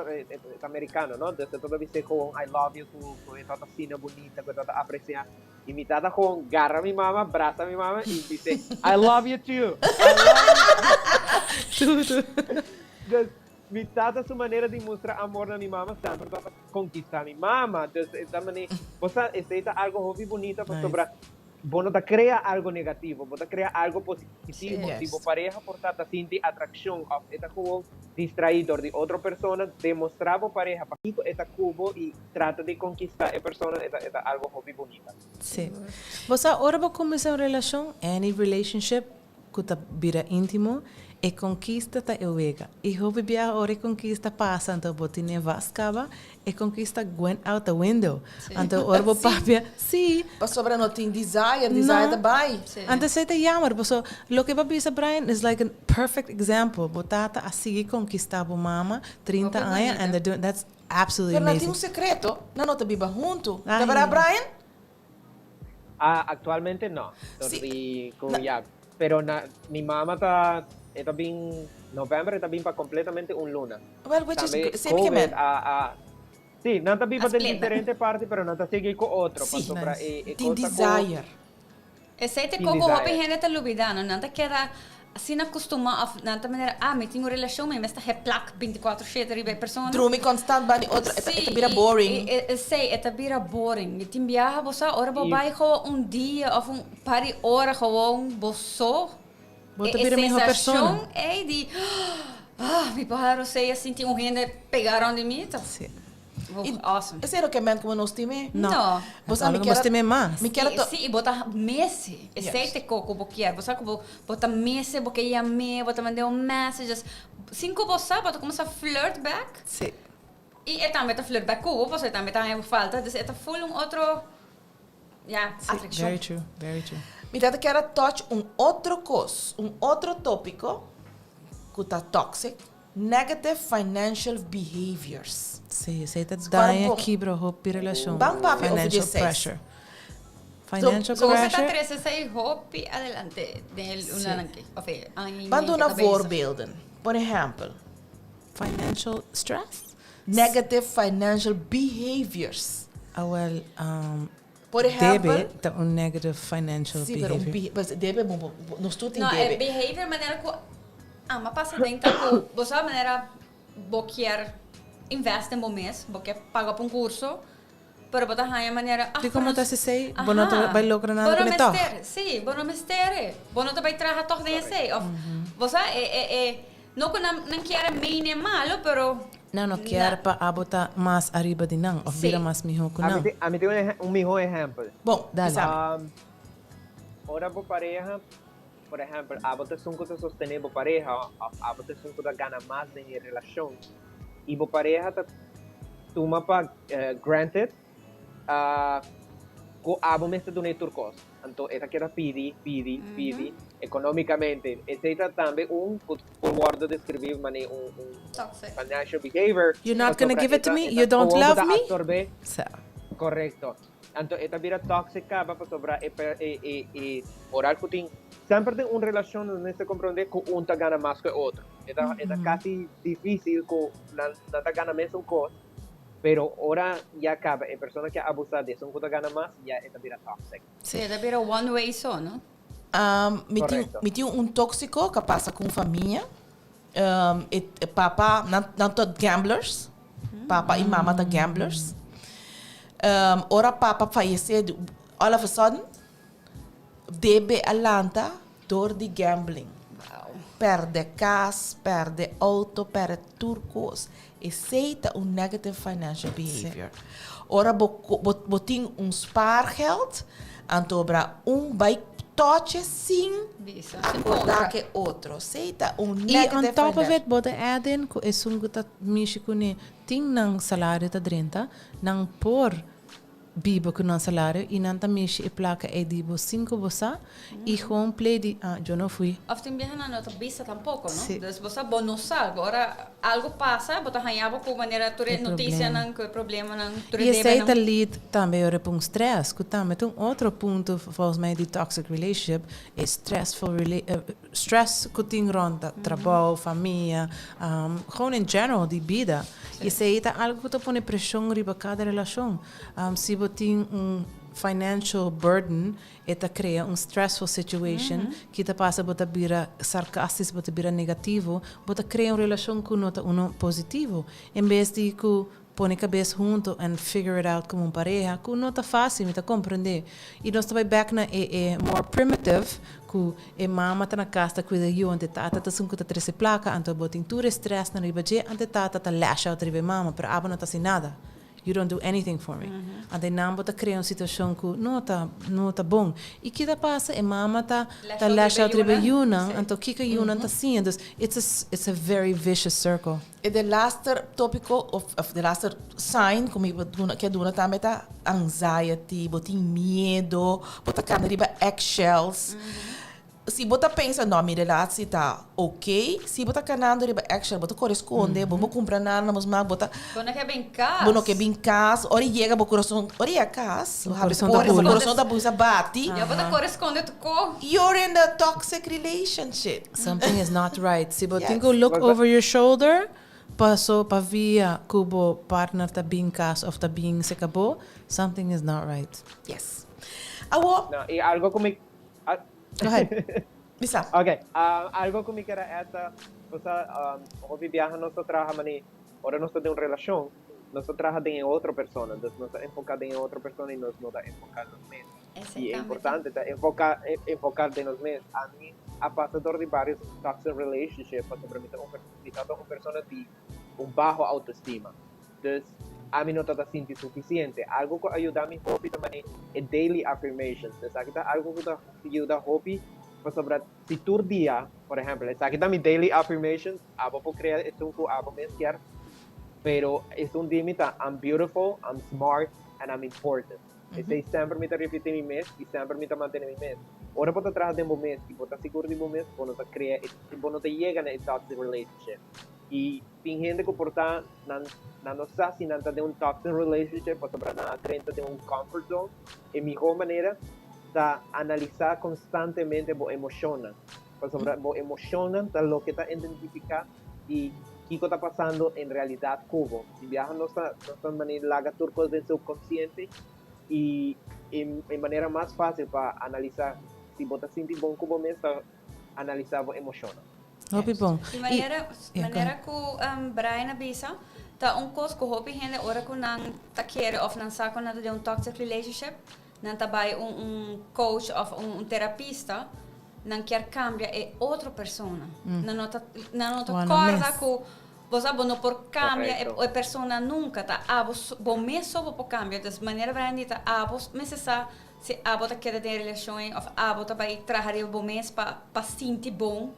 amerikano, no? Dus e tabata bisa ku "I love you", ku e tabata asina bunita, ku e tabata apresiá. I mi tata gewoon gara mi mama, brasa mi mama i bisa, "I love you too. I love you too." Dus mi tata su manera di mustra amor na mi mama semper pa konkistá mi mama. Dus e manera, bo sa, esei ta algo hopi bunita pasobra bo no ta krea algo negativo, bo ta krea algo positivo. Si bo pareha por ta sinti atrakshon òf e ta gewoon distraí dor di otro persona, demostrá bo pareha pakiko e ta ku bo i trata di konkistá e persona, e ta algo hopi bunita. Si. Bo sa, ora bo kuminsá un relashon, any relationship, ku ta bira íntimo, E konkista ta e wega. I hopi biaha ora e konkista pasa anto bo tene vast kaba, e konkista went out the window. Anto ora bo papia, si. Pasobra no tin desire, desire ta bai. Anto esei ta jammer, paso loke bo a bisa, Brian, is like a perfect example. Bo tata a sigui konkista bo mama 30 aña and they're doing, that's absolutely Pero nan tin amazing. un sekreto, nan no ta biba huntu. Ta berdad, Brian? Ah, actualmente no. Dor Si. di cu Na- ya, pero na, mi mama ta, e ta bin, november e ta bin pa completamente un luna. Well, which is Tambe good. Same COVID que men. a, sí, nan ta biba A den split. diferente parti, pero nan ta sigui cu otro. Sí. Pasobra Nice. e Tin cosa cu desire. Esei ta Tin koko hopi desire. hende ta lubida, no? Nan ta keda asina acostuma of nan ta manera, ah, mi tin un relacion, mi mes ta geplak 24/7 riba e persona. Drumi constant bani otro, e ta bira boring. Sí, esei, e ta bira boring. Mi tin biaha bo sa, ora bo I bai gewoon un dia of un par di ora gewoon bo so, Bo e ta e bira mihó persona. sensacion ei di, ah, mi por haro sea sinti un hende pega rond di mi, ta Sí. Oh, awesome. Esei loke men como nos tin me. No. No. Bo sa mi Algo kier nos tin me mas. Mi kier Sí, to sí, y bo ta mese. Esei Yes. te koko bo kier. Bo sa ku bo ta mese, bo ke yam'é, bo ta mand'é un messages. Sin ku bo sa, bo ta kuminsá flirt back. Sí. I e tambe ta flirt back ku bo, pasobra e tambe ta haña bo falta. Dus e ta full un otro, ya, Sí, atraccion. very true, very true. Mi tata kier a touch un otro kos, un otro tópiko ku ta toxic. Negative financial behaviors. Sí, esei ta Score daña bon. kibra hopi relashon. Ban papia over Financial dje seis. pressure. Financial So, Boso ta pressure. trese esei hopi adelante den e lunanan aki, of e aña i Ban medio duna ku ta bezig. voorbeelden. Por ehempel. Financial stress. Negative financial behaviors. Awel, Por ehempel. Debe ta un negative financial Sí, pero un behavior. be, debe, bo, bo, nos tur tin No, debe. e behavior manera ku ama pasa den ta ku bo sa manera bo kier invest den bo mes, bo kier paga pa un kurso, pero bo ta haña manera, ah, Di komo pero ta nos, hasi esei, bo no ta aha, bai logra nada bo no ku ne tòg. mester, sí, bo no mester e, bo no ta bai traha tòg den esei, òf bo sa e, e, e, no ku nan, nan kier e mei ne malo, pero Nan no kier pa abo ta mas ariba di nan of bira mas miho ku nan. Ami tin un miho ehempel. Bon, Dale. bisa mi. Ora bo pareha, por ehempel, abo ta esun ku ta sostené bo pareha of abo ta esun ku ta gana mas den e relashon i bo pareha ta tuma pa granted Ku abo mester duna e tur kos. Anto e ta keda pidi, pidi, pidi economicamente. Esei ta tambe un ku por wordo describi manera un un financial behavior. You're not gonna Pasobra give e it to ta me? e You ta don't komo bo love ta me? absorbe. Sa. Correcto. Anto e ta bira toxic kaba pasobra e e e e oral ku tin semper den un relacion nos mester comprende ku un ta gana mas ku e otro. E ta e ta casi dificil ku nan nan ta gana mesun kos. Pero ora ya caba e persona ke abusa di esun cu ta gana mas ya e ta bira toxic. Sí, e ta bira one way so, no? Mi tin Correcto. mi tin un toxico cu a pasa cu un famia. E papa nan nan ta gamblers. Papa y mama ta gamblers. Ora papa fayece all of a sudden debe a lanta door di gambling. Perde cas, perde auto, perde tur cos. Esey ta un negative financial behavior. Ora bo bo tin un spaargeld, anto obra un bay toche sin acorda ke otro. Esey ta un I on negative top of financial. it bo ta add in ku esun ku ta mishi kuné tin nan salario ta drenta, nan por biba ku nan salario i nan ta mishi e plaka ei di bo sin ku bo sa i gewoon play di ah yo no fui. Of tin biaha nan no ta bisa tampoco, no? Sí. Dus bo sa bo no sa. Ora algo pasa bo ta haña bo ku manera tur e E problema. noticianan ku e problemanan tur e I esei ta debenan. lead tambe ora pa un stress ku tambe ta un otro punto volgens mij di toxic relationship e stressful rela stress ku tin rond trabou, famia, gewoon in general di bida. I esei ta algo ku ta pone preshon riba kada relashon. Si bo tin un financial burden e ta krea un stressful situation ki ta pasa bo ta bira sarcastis, bo ta bira negativo, bo ta krea un relashon ku no ta uno positivo. En bes di ku pone kabes hunto and figure it out komo un pareha, ku no ta fácil, mi ta komprendé. I nos ta bai bèk na e e more primitive ku e mama ta na kas ta kuida yu anto e tata ta esun ku ta trese plaka anto bo tin tur e stress nan riba dje anto e tata ta lash out riba e mama pero abo no ta hasi nada. You don't do anything for me. Anto nan bo ta crea un situacion cu no ta no ta bon. Y ki ta pasa? E mama ta ta lash out riba e yunan, anto kiko e yunan ta siña? Dus it's a it's a very vicious circle. E delaster topico of of delaster sign cu mi por duna ke duna tambe ta anxiety, bo tin miedo, bo ta cana riba eggshells. Si bo ta pensa no mi relatie ta ok, si bo ta canando riba eggshell bo ta core sconde, bo no cumpra nada na bos man, bo ta Bo no ke bin cas. Bo no ke bin cas, ora yega bo corazon, ora yega cas, bo habri porta, bo corazon ta cuminsa bati. Ya bo ta core sconde tu co. You're in a toxic relationship. Something is not right. Si bo tin cu look over your shoulder, paso pa via cu bo partner ta bin cas of ta bin seca bo, something is not right. Yes. Awo. No, y algo cu mi Go ahead. Bisa. Ok, algo ku mi kier a add ta, bo sa, hopi biaha nos ta traha mane, ora nos ta den un relashon, nos ta traha den e otro persona, dus nos ta enfoká den e otro persona i nos no ta enfoká nos mes. I e importante ta enfoká, enfoká den nos mes. Ami a pasa dor di varios toxic relationship pasobra mi ta un, mi tabata un persona di un baho autoestima. Dus, ami no tabata sinti sufisiente. Algu ku a yuda mi hopi ta mane e daily affirmations. Esaki ta algu ku ta yuda hopi pasobra si tur dia, por ehèmpel, esaki ta mi daily affirmations, abo por krea esun ku abo mes kier, pero esun di mi ta, I'm beautiful, I'm smart, and I'm important. Esei semper mi ta ripiti mi mes i semper mi ta mantene mi mes. Ora bo ta traha den bo mes i bo ta sigur di bo mes, bo no ta krea e, bo no ta yega na e toxic relationship. I tin hende ku por ta nan nan no sa si nan ta den un toxic relationship pasobra nan a drenta den un comfort zone. E mihó manera ta analisá konstantemente bo emoshonnan, pasobra bo emoshonnan ta loke ta identifiká di kiko ta pasando en realidat ku bo. Tin biaha nos ta nos ta manera laga tur kos den subkonsiente i e manera mas fásil pa analisá si bo ta sinti bon ku bo mes ta analisá bo emoshonnan. Hopi bon. Di manera, manera ku Brian a bisa, ta un kos ku hopi hende ora ku nan ta kere òf nan sa ku nan ta den un toxic relationship, nan ta bai un un coach òf un un terapista, nan kier kambia e otro persona. Nan no ta nan no ta kòrda ku bo sa bo no por kambia e e persona nunka, ta abo bo mes so bo por kambia. Dus manera Brian di ta abo mester sa Si abo ta keda den e relashon ei òf abo ta bai traha riba bo mes pa pa sinti bon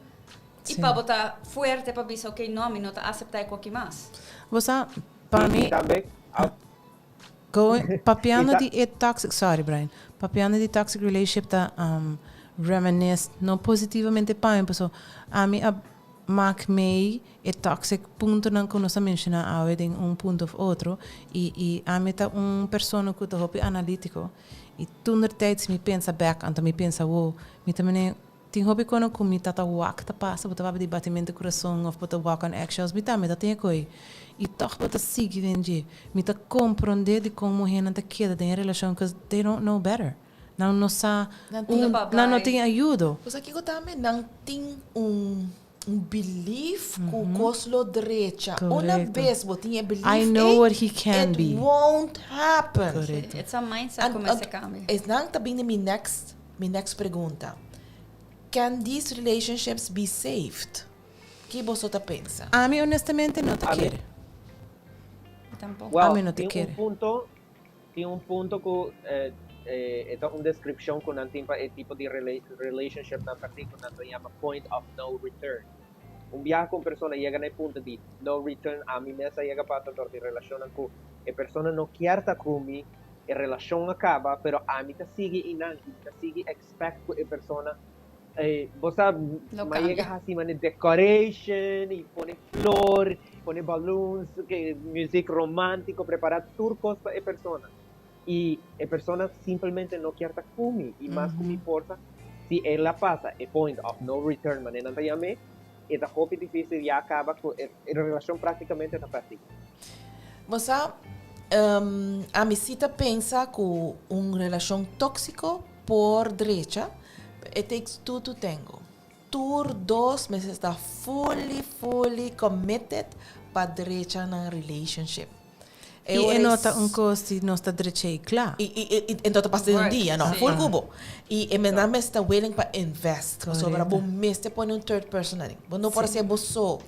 i pa bo ta fuerte pa bisa ok no mi no ta aseptá e koki mas. Bo sa, pa mi, go papiando di e toxic, sorry Brian, papiando di toxic relationship ta reminisce no positivamente pa mi paso ami a mak mei e toxic puntonan ku nos a menshoná awe den un punto of otro i i ami ta un persona ku ta hopi analítiko i toentertijd si mi pensa bèk anto mi pensa wo mi ta mene tin hopi kono ku mi ta ta wak ta pasa bo ta papia di batimento di kurason of bo ta walk on eggshells mi tambe ta tin e koi i tòg bo ta sigui den dje mi ta komprondé dikon muhénan ta keda den e relashon cause they don't know better. Nan no sa un, nan no tin ayudo. Bo sa kiko tambe? Nan tin un un belief ku kos lo drecha. Una bes bo tin e belief ei, it won't happen. It's a mindset ku mester kambia. Esnan ta bini mi next mi next pregunta. Can these relationships be saved? Ki boso ta pensa? Ami honestamente no ta kere. Tampoco. Ami no ta kere. Tin un punto Tin un punto ku e ta un deskripshon ku nan tin pa e tipo di relationshipnan ta tin ku nan ta yama point of no return. Un biaha ku un persona yega na e punto di no return, ami mes a yega pasa dor di relashonnan ku e persona no kier ta ku mi, e relashon a kaba, pero ami ta sigui einan i mi ta sigui expect ku e persona Bo sa, m'a yega hasi mane decoration y pone flor, pone balloons, music romantico, prepara tur cos pa e persona. Y e persona simplemente no kier ta cu mi y mas cu mi forsa, si el a pasa e point of no return mane nan ta yam'e, e ta hopi dificil ya caba cu e relacion practicamente ta perdi. Bo sa, ami si ta pensa cu un relacion toxico por drecha, It takes two to tango. Tur dos mester ta fully, fully committed pa drecha nan relationship. I e no ta un kos di nos ta drech'é i kla. I, i, i, e no ta pasa den un dia, no. Full ku bo. I e nan mester ta willing pa invest. Pasobra bo mester pone un third person aden. Bo no por hasié bo so.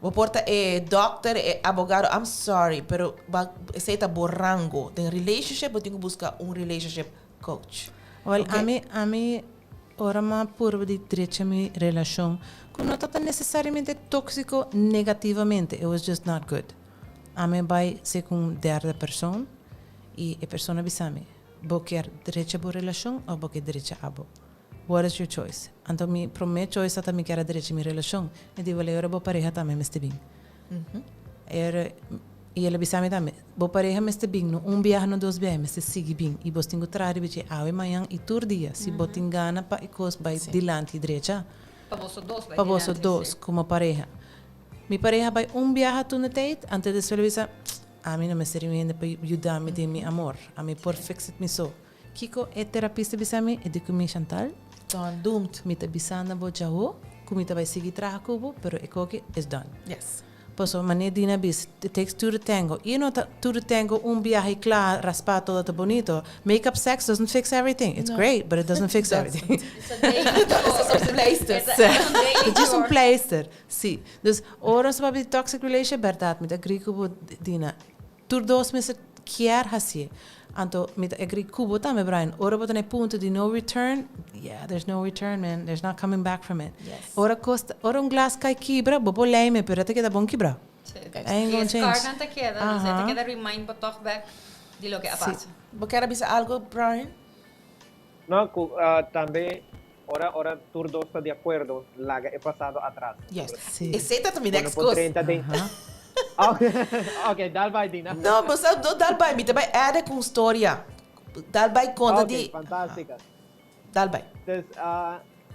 Bo por ta e dokter, e abogado, I'm sorry, pero ba esey ta bo rango. Den relationship bo tin cu busca un relationship coach. Wel, Okay? ami, ami ora m'a purba di drecha mi relacion, cu no tabata necesariamente toxico negativamente, it was just not good. Ami a bay ser cu un derde persoon y e persona a bisa mi, Bo kier drecha bo relacion of bo kier drecha abo? What is your choice? Anto mi prome choice ta mi kier a drecha mi relacion. Mi di, Wel, e ora bo pareha tambe mester bin. E ora, y el a bisa mi tambe, Bo pareha mester bin, no un biaha, no dos biaha, e mester sigui bin. Y bos tin cu traha riba dje awe, mañan y tur dia, si bo tin gana pa e cos bay dilanti y drecha. Pa boso dos bay Pa boso dilanti, dos, si. como pareha. Mi pareha bay un biaha tur na tijd, anto despues el a bisa, Ami no mester di un hende pa yuda mi den mi amor. Ami por fix it mi so. Kiko e terapista bisa mi? E di ku mi, Chantal, Done, doomed. mi ta bisa na bo djaho ku mi ta bai sigui traha ku bo, pero e koki is done. Yes. Pasobra manera Dina bisa, it takes two to tango. I no ta two to tango un biaha i kla, raspá todo ta bonito. Make up sex doesn't fix everything. It's No. great, but it doesn't fix Doesn't. everything. It's a daily chore. It's a pleister. It's a daily It's just un chore. pleister. Si. Dus ora nos ta papia di toxic relationship, bèrdat, mi ta agree ku bo, Dina. Tur dos mester kier hacié. Anto mi ta agree cu bo tambe, Brian. Ora bo ta na e punto di no return, yeah, there's no return, man. There's not coming back from it. Yes. Ora cos ta, ora un glas cay kibra, bo por lijm'e, pero e ta keda bon kibra. Sí. It ain't Y gonna e change. scarnan ta keda, dus e ta Aha. keda remind bo toch bek di loke a Sí. pasa. Bo kier a bisa algo, Brian? No, cu tambe ora ora tur dos ta di acuerdo, laga e pasado atras. Yes. Sí. Esey ta mi Bo no next por cos. drenta den. Aha. Ok, dal bai, Dina. No, bo sa, no dal bai. Mi ta bai add cu un storia. Dal bai conta Ok, di. fantastica. Dal bai. Dus,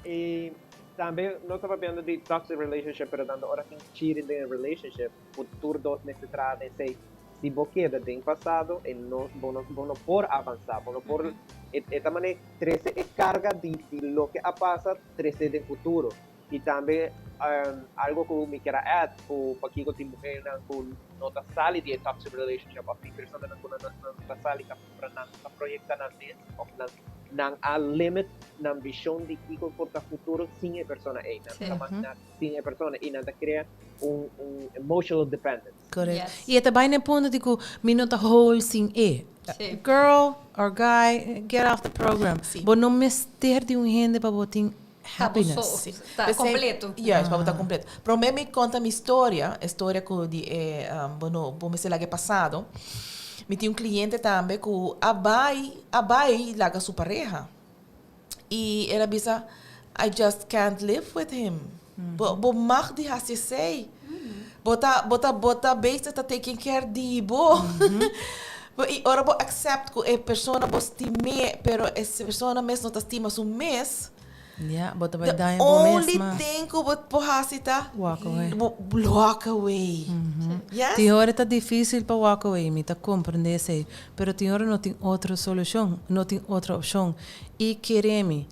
y tambe nos ta papiando di toxic relationship, pero tanto ora tin cheating den e relationship, cu tur dos mester traha den esey. Si bo keda den pasado e no bo no bo no por avansa, bo no por e e ta manera trece e carga di di loke a pasa trece den futuro. Y tambe algo cu mi kier a add cu pakico tin muhernan cu no ta sali di e toxic relationship of tin personanan cu no ta sali ta pasobra nan ta proyecta nan mes of nan nan a limit nan vision di kico por ta futuro sin e persona ey. Nan ta imagina sin e persona y nan ta crea un un emotional dependence. Correct. Yes. Y e ta bai na e punto di cu mi no ta whole sin e. Sí. Girl or guy, get off the program. Sí. Bo no mester di un hende pa bo tin Pa bo happiness. so Sí. ta P'esei- completo. Juist, pa bo ta completo. Prome mi conta mi historia, e storia cu di e, bo no, bo mester laga e pasado. Mi tin un cliente tambe cu a bai, a bai laga su pareha. Y el a bisa, I just can't live with him. Bo, bo mag di haci esey. Bo ta, bo ta, bo ta bezig ta taking care di bo. Bo, y ora bo accept cu e persona bo stim'é, pero e persona mes no ta stima su mes. Ja, bo ta bai The daña bo mes only mas. thing cu bo por haci ta Walk away. Bo walk away. Yes? Tin ora ta dificil pa walk away, mi ta comprende esey, pero tin ora no tin otro solucion, no tin otro opcion. Y kere mi,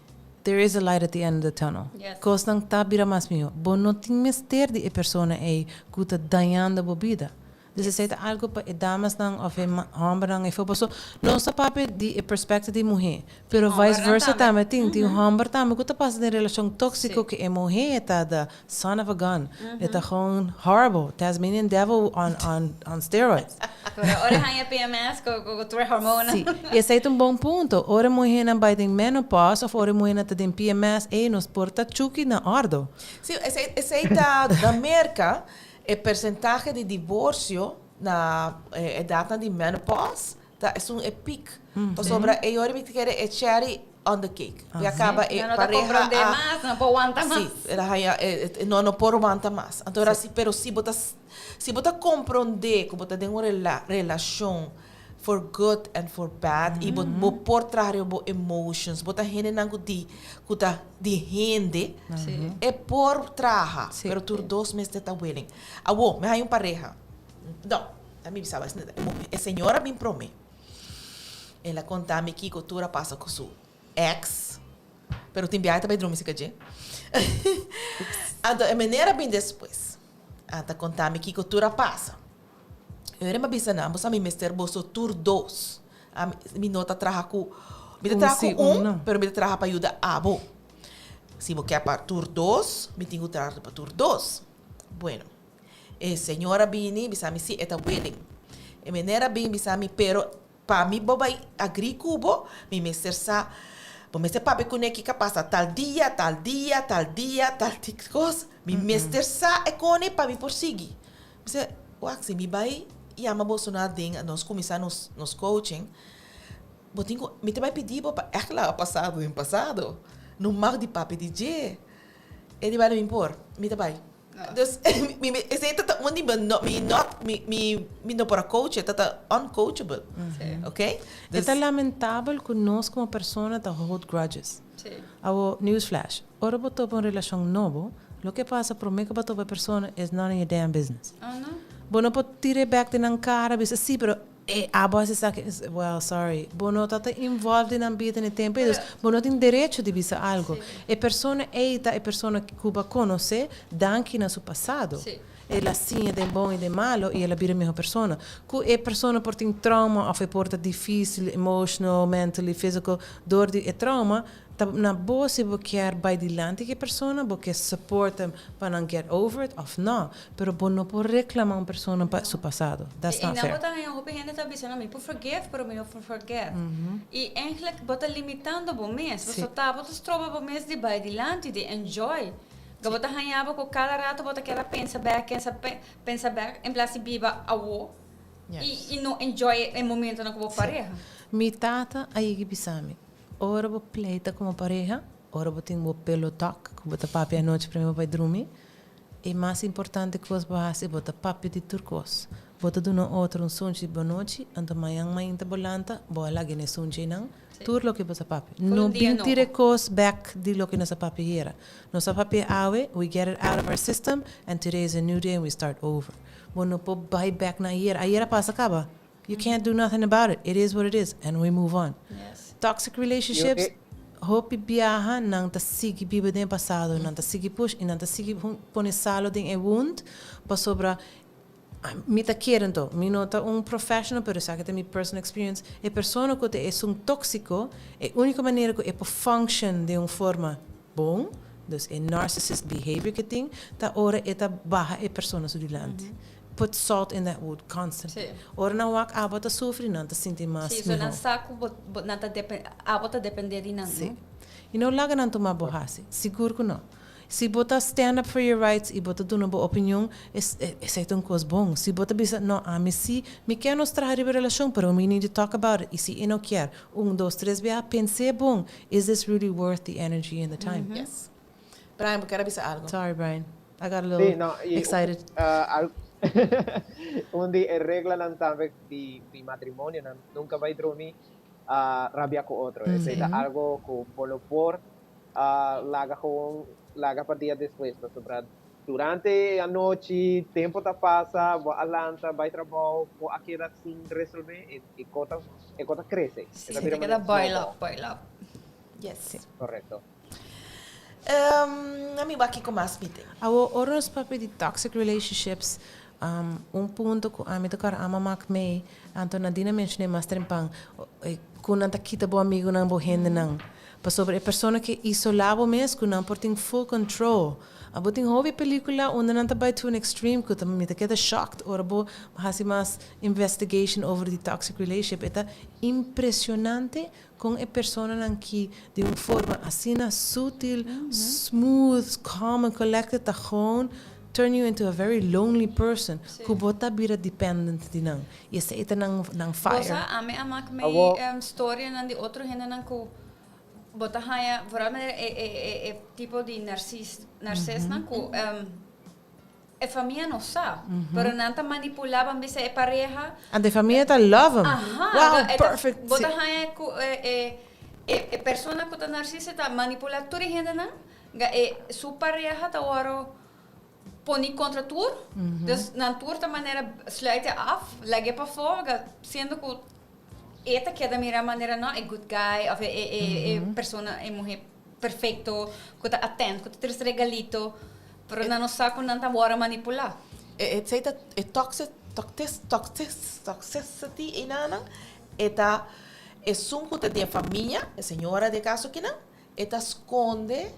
there is a light at the end of the tunnel. Yes. Cosnan ta bira mas miho. Bo no tin mester di e persona ey cu ta dañando bo bida. Dus esey ta algo pa e damasnan of e hombernan efo paso nos ta papia di e perspective di muhe pero vice Hombernan versa tambe. tambe tin tin homber tambe cu ta pasa den relacion toxico Sí. cu e muhe ta the son of a gun e ta gewoon horrible Tasmanian devil on on on steroids. Pero ora haña PMS cu cu tur e hormonan. Sí, y esey ta un bon punto. Ora e muhenan bay den menopause of ora e muhenan ta den PMS ey nos por ta chuki na ordo. Sí, esey esey ta na Merca E persentahe di divorcio na e edatnan di menopause ta esun e piek. Pasobra e yori mi ta kere e cherry on the cake. Ya caba e Ya no ta pareha comprende a mas, no por wanta mas. Si, el a haya e no no por wanta mas. Anto ora si pero si bo ta si bo ta comprende cu bo ta den un relacion for good and for bad y bo bo por traha riba bo emotions, bo ta hendenan cu di cu ta di hende e por traha, pero tur dos mester ta willing. Awo, mi haña un pareha, no, ta mi bisa e señora bin prome, el a conta mi kico tur a pasa cu su ex, pero tin biaha e ta bay drumi cerca dje. Anto e meneer a bin despues, a ta conta mi kico tur a pasa. Ora mi a bisa nan, bo sa mi mester boso tur dos. Ami, mi no ta traha ku, mi ta Un traha si, ku un un, no. pero mi ta traha pa yuda abo. Si bo ke pa tur dos, mi tin ku traha pa tur dos. Bueno, E señora a bini bisa mi si e ta willing. E meneer a bin bisa mi pero pa mi bo bai agree ku bo mi mester sa bo mester papia kuné kiko a pasa tal dia tal dia tal dia tal kos mi mester sa e kone pa mi por sigui. Mi bisa wak si mi bai yama boso na aden nos kuminsá nos nos coaching bo tin ku mi ta bai pidi bo pa ègt laga pasado den pasado no mag di papia di dje. E di bai no mi por mi ta bai. Dus mi mi esei ta ta un di mi no mi not mi mi mi no por a coach e ta ta uncoachable. Ok? E ta lamentabel ku nos komo persona ta hold grudges. Awo, newsflash, ora bo topa un relashon nobo, loke pasa prome ku bo topa e persona is none of your damn business. Bo no por tira e bek den nan kara bisa si pero E abo hasi esaki, well sorry, bo no ta ta involved den nan bida den e tempo ei, dus bo no tin derecho di bisa algo. E persona ei ta e persona ku bo a konosé danki na su pasado. El a siña den bon i den malo i el a bira miho persona. Ku e persona por tin trauma òf e por ta difísil emotional, mentally, physical dor di e trauma, Ta na bo si bo kier bai dilanti ku e persona, bo ke support them pa nan get over it of no, pero bo no por reclama un persona pa su pasado. That's not fair. I nan bo ta haña hopi hende ta bisa no mi por forgive pero mi no por forget. I eigenlijk bo ta limitando bo mes, bo ta bo ta stroba bo mes di bai dilanti, di enjoy. Bo ta haña bo ku kada rato bo ta keda pensa bek, pensa pensa bek en plas di biba awo i no enjoy e momentonan ku bo pareha. Mi tata a yegi bisa mi, Ora bo pleita komo pareha, ora bo tin bo pillow talk ku bo ta papia anochi prome bo bai drumi, e mas importante kos bo hasi bo ta papia di tur kos. Bo ta duna otro un sunchi di bonochi, anto mañan mainta bo lanta, bo a laga e sunchi einan, tur loke bo sa papia. No bin tira e kos bek di loke nos a papia ayera. Nos a papia awe, we get it out of our system and today is a new day and we start over. Bo no por bai bek na ayera. Ayera a pasa kaba. You can't do nothing about it, it is what it is and we move on. Toxic relationships, hopi biaha nan ta sigui biba den e pasado, nan ta sigui push y nan ta sigui pone salo den e wound pasobra mi ta kere anto, mi no ta un professional pero esaki ta mi personal experience, e persona cu ta esun toxico e unico manera cu e por function den un forma bon, dus e narcissist behavior cu e tin, ta ora e ta baha e persona su dilanti. Put salt in that wound constantly. Ora nan wak abo ta sufri, nan ta sinti mas mihó. Sí, so nan sa ku bo, bo, nan ta depen, abo ta dependé di nan, Sí. I no laga nan tuma bo hasi. Sigur ku no. Si bo ta stand up for your rights i bo ta duna bo opinion, es, esei ta un kos bon. Si bo ta bisa, no, ami si, mi kier nos traha riba e relashon, pero we need to talk about it. I si e no kier, un, dos, tres biaha, pens'é bon, is this really worth the energy and the time? Yes. Brian, bo kier a bisa algo? Sorry, Brian. I got a little Sí, no, i excited. Un di e reglanan tambe di matrimonionan, nunka bai drumi rabia ku otro. Esei ta algo ku bo no por laga gewoon laga pa dia despues, pasobra durante e anochi tempo ta pasa, bo a lanta bai trabou, bo a keda sin resolve, e kos e kos ta krese. Sí, ta keda boil up, boil up. Yes. Korekto. Ami wak kiko mas mi tin. Awor, ora nos papia di toxic relationships, un punto ku ami ta kòrda ama mak mei, anto Nadine a menshoné mas trempan, ku nan ta kita bo amigunan, bo hendenan. Pasobra e persona ke isolá bo mes ku nan por tin full control. Abo tin hopi pelikula unda nan ta bai to an extreme ku ta mi ta keda shocked ora bo hasi mas investigation over di toxic relationship. E ta impresionante Kon e personanan ki di un forma asina sutil, smooth, calm and collected ta gewoon turn you into a very lonely person ku bo ta bira dependent di nan. I esei ta nan nan fire. Bo sa, ami a mak mei storianan di otro hendenan ku bo ta haña, vooral manera e e e tipo di narcis narcisnan ku E famia no sa, pero nan ta manipulá ban bisa e pareha. Ante e famia ta love 'em. Aha, Wow, e ta, perfect. bo ta haña ku e e e e persona ku ta narsista ta manipulá tur e hendenan, ga e su pareha ta wòrdu poni kontra tur, dus nan tur ta manera sluit e af, lag'é pafó, ga siendo ku e ta keda mira manera no e good guy òf e e e e persona e muhé perfecto, cu ta atend, cu ta trece regalito, pero nan no sa cu nan ta worde manipula. E esey ta e toxic toxis toxis toxicity einanan e ta esun cu ta den famia e señora den caso kinan e ta sconde.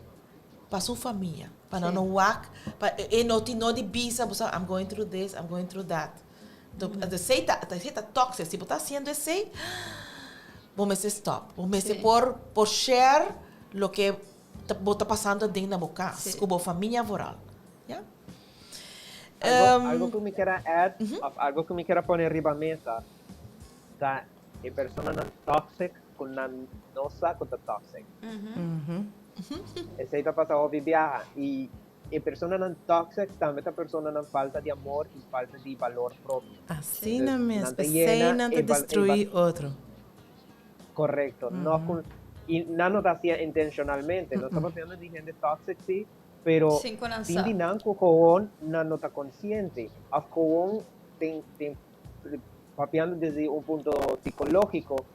Pa su famia, pa nan no wak, pa e no tin no di bisa bo sa I'm going through this, I'm going through that. Anto esei ta esei ta toxic, si bo ta hasiendo esei bo mester stop, bo mester por por share loke ta bo ta pasando aden na bo kas ku bo famia vooral, ya. Algo algo ku mi kier a add of algo ku mi kier a pone riba mesa ta e personanan toxic ku nan no sa ku ta toxic. Esei ta pasa hopi biaha i e personanan toxic tambe ta personanan falta di amor i falta di balor propio. Asina mes, p'esei nan ta destruí otro. Korekto, no ku i nan no ta hasié intenshonalmente, nos ta papiando di hende toxic si, pero tin di nan ku gewoon nan no ta konsiente òf gewoon tin tin papiando desde un punto psicológico,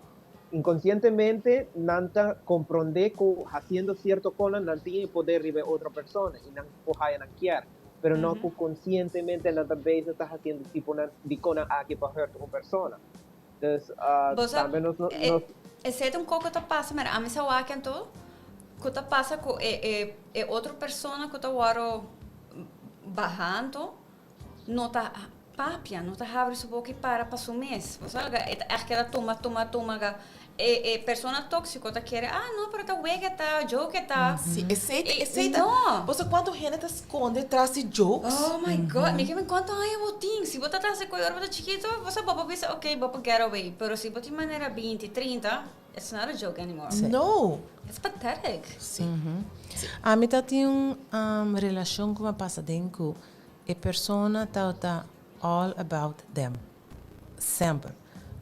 inconcientemente nan ta comprende cu haciendo cierto conan nan tin e poder riba e otro persona y nan por haya nan kier, pero no cu concientemente nan ta bezig ta haciendo tipo di conan aki pa hurt un persona. Dus tambe nos no. Esey ta un co cu ta pasa, mira ami sa wak anto cu ta pasa cu e e otro persona cu ta worde baha anto no ta papia, no ta habri su boca y para pa su mes. Bo sa loke e ta echt keda tuma, tuma, tuma ga. E e persona toxico ta kere, ah no, pero ta wega e ta, joke e ta. Si, esey ta, E esey ta. no. Bo sa cuanto hende ta sconde tras di jokes? Oh my God, mi ke men cuanto aña bo tin? Si bo ta tras di cu ora bo ta chikito, bo sa bo por bisa ok, bo por get away. Pero si bo tin manera binti, trinta, it's not a joke anymore. No. It's pathetic. Si. Ami ta tin un relacion cu mi a pasa den cu E persona tabata all about them. Semper.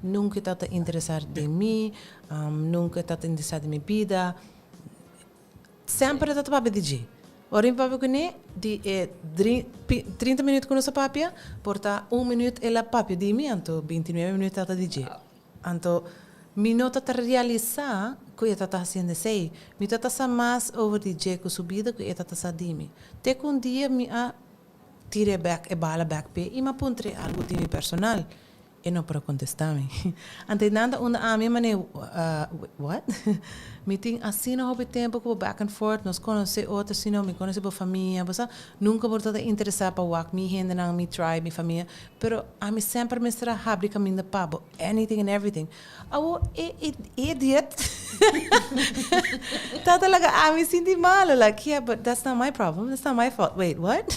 Nunca e tabata interesa den mi, nunca e tabata interesa den mi bida. Semper e tabata papia di dje. Ora mi papia kuné, di e 30 minuut ku nos a papia, por ta un minuut el a papia di mi, anto 29 minuut tabata di dje. Anto mi no ta ta realisa ku e ta ta hasiendo esei. Mi ta ta sa mas over di dje ku su bida ku e ta ta sa di mi. Te ku un dia mi a tira e bek e bala bek p'e i mi a puntr'e algu di mi personal. E no por a kontestá mi. Anto e nan ta unda ami a manera, What? Mi tin asina hopi tempu ku bo back and forth, nos konosé otro sino mi konosé bo famia, bo sa. Nunka bo ta ta interesá pa wak mi hendenan, mi tribe, mi famia. Pero ami semper mester a habri kaminda pa bo, anything and everything. Awo e e idiot ta ta laga ami sinti malo, like yeah but that's not my problem, that's not my fault, wait what?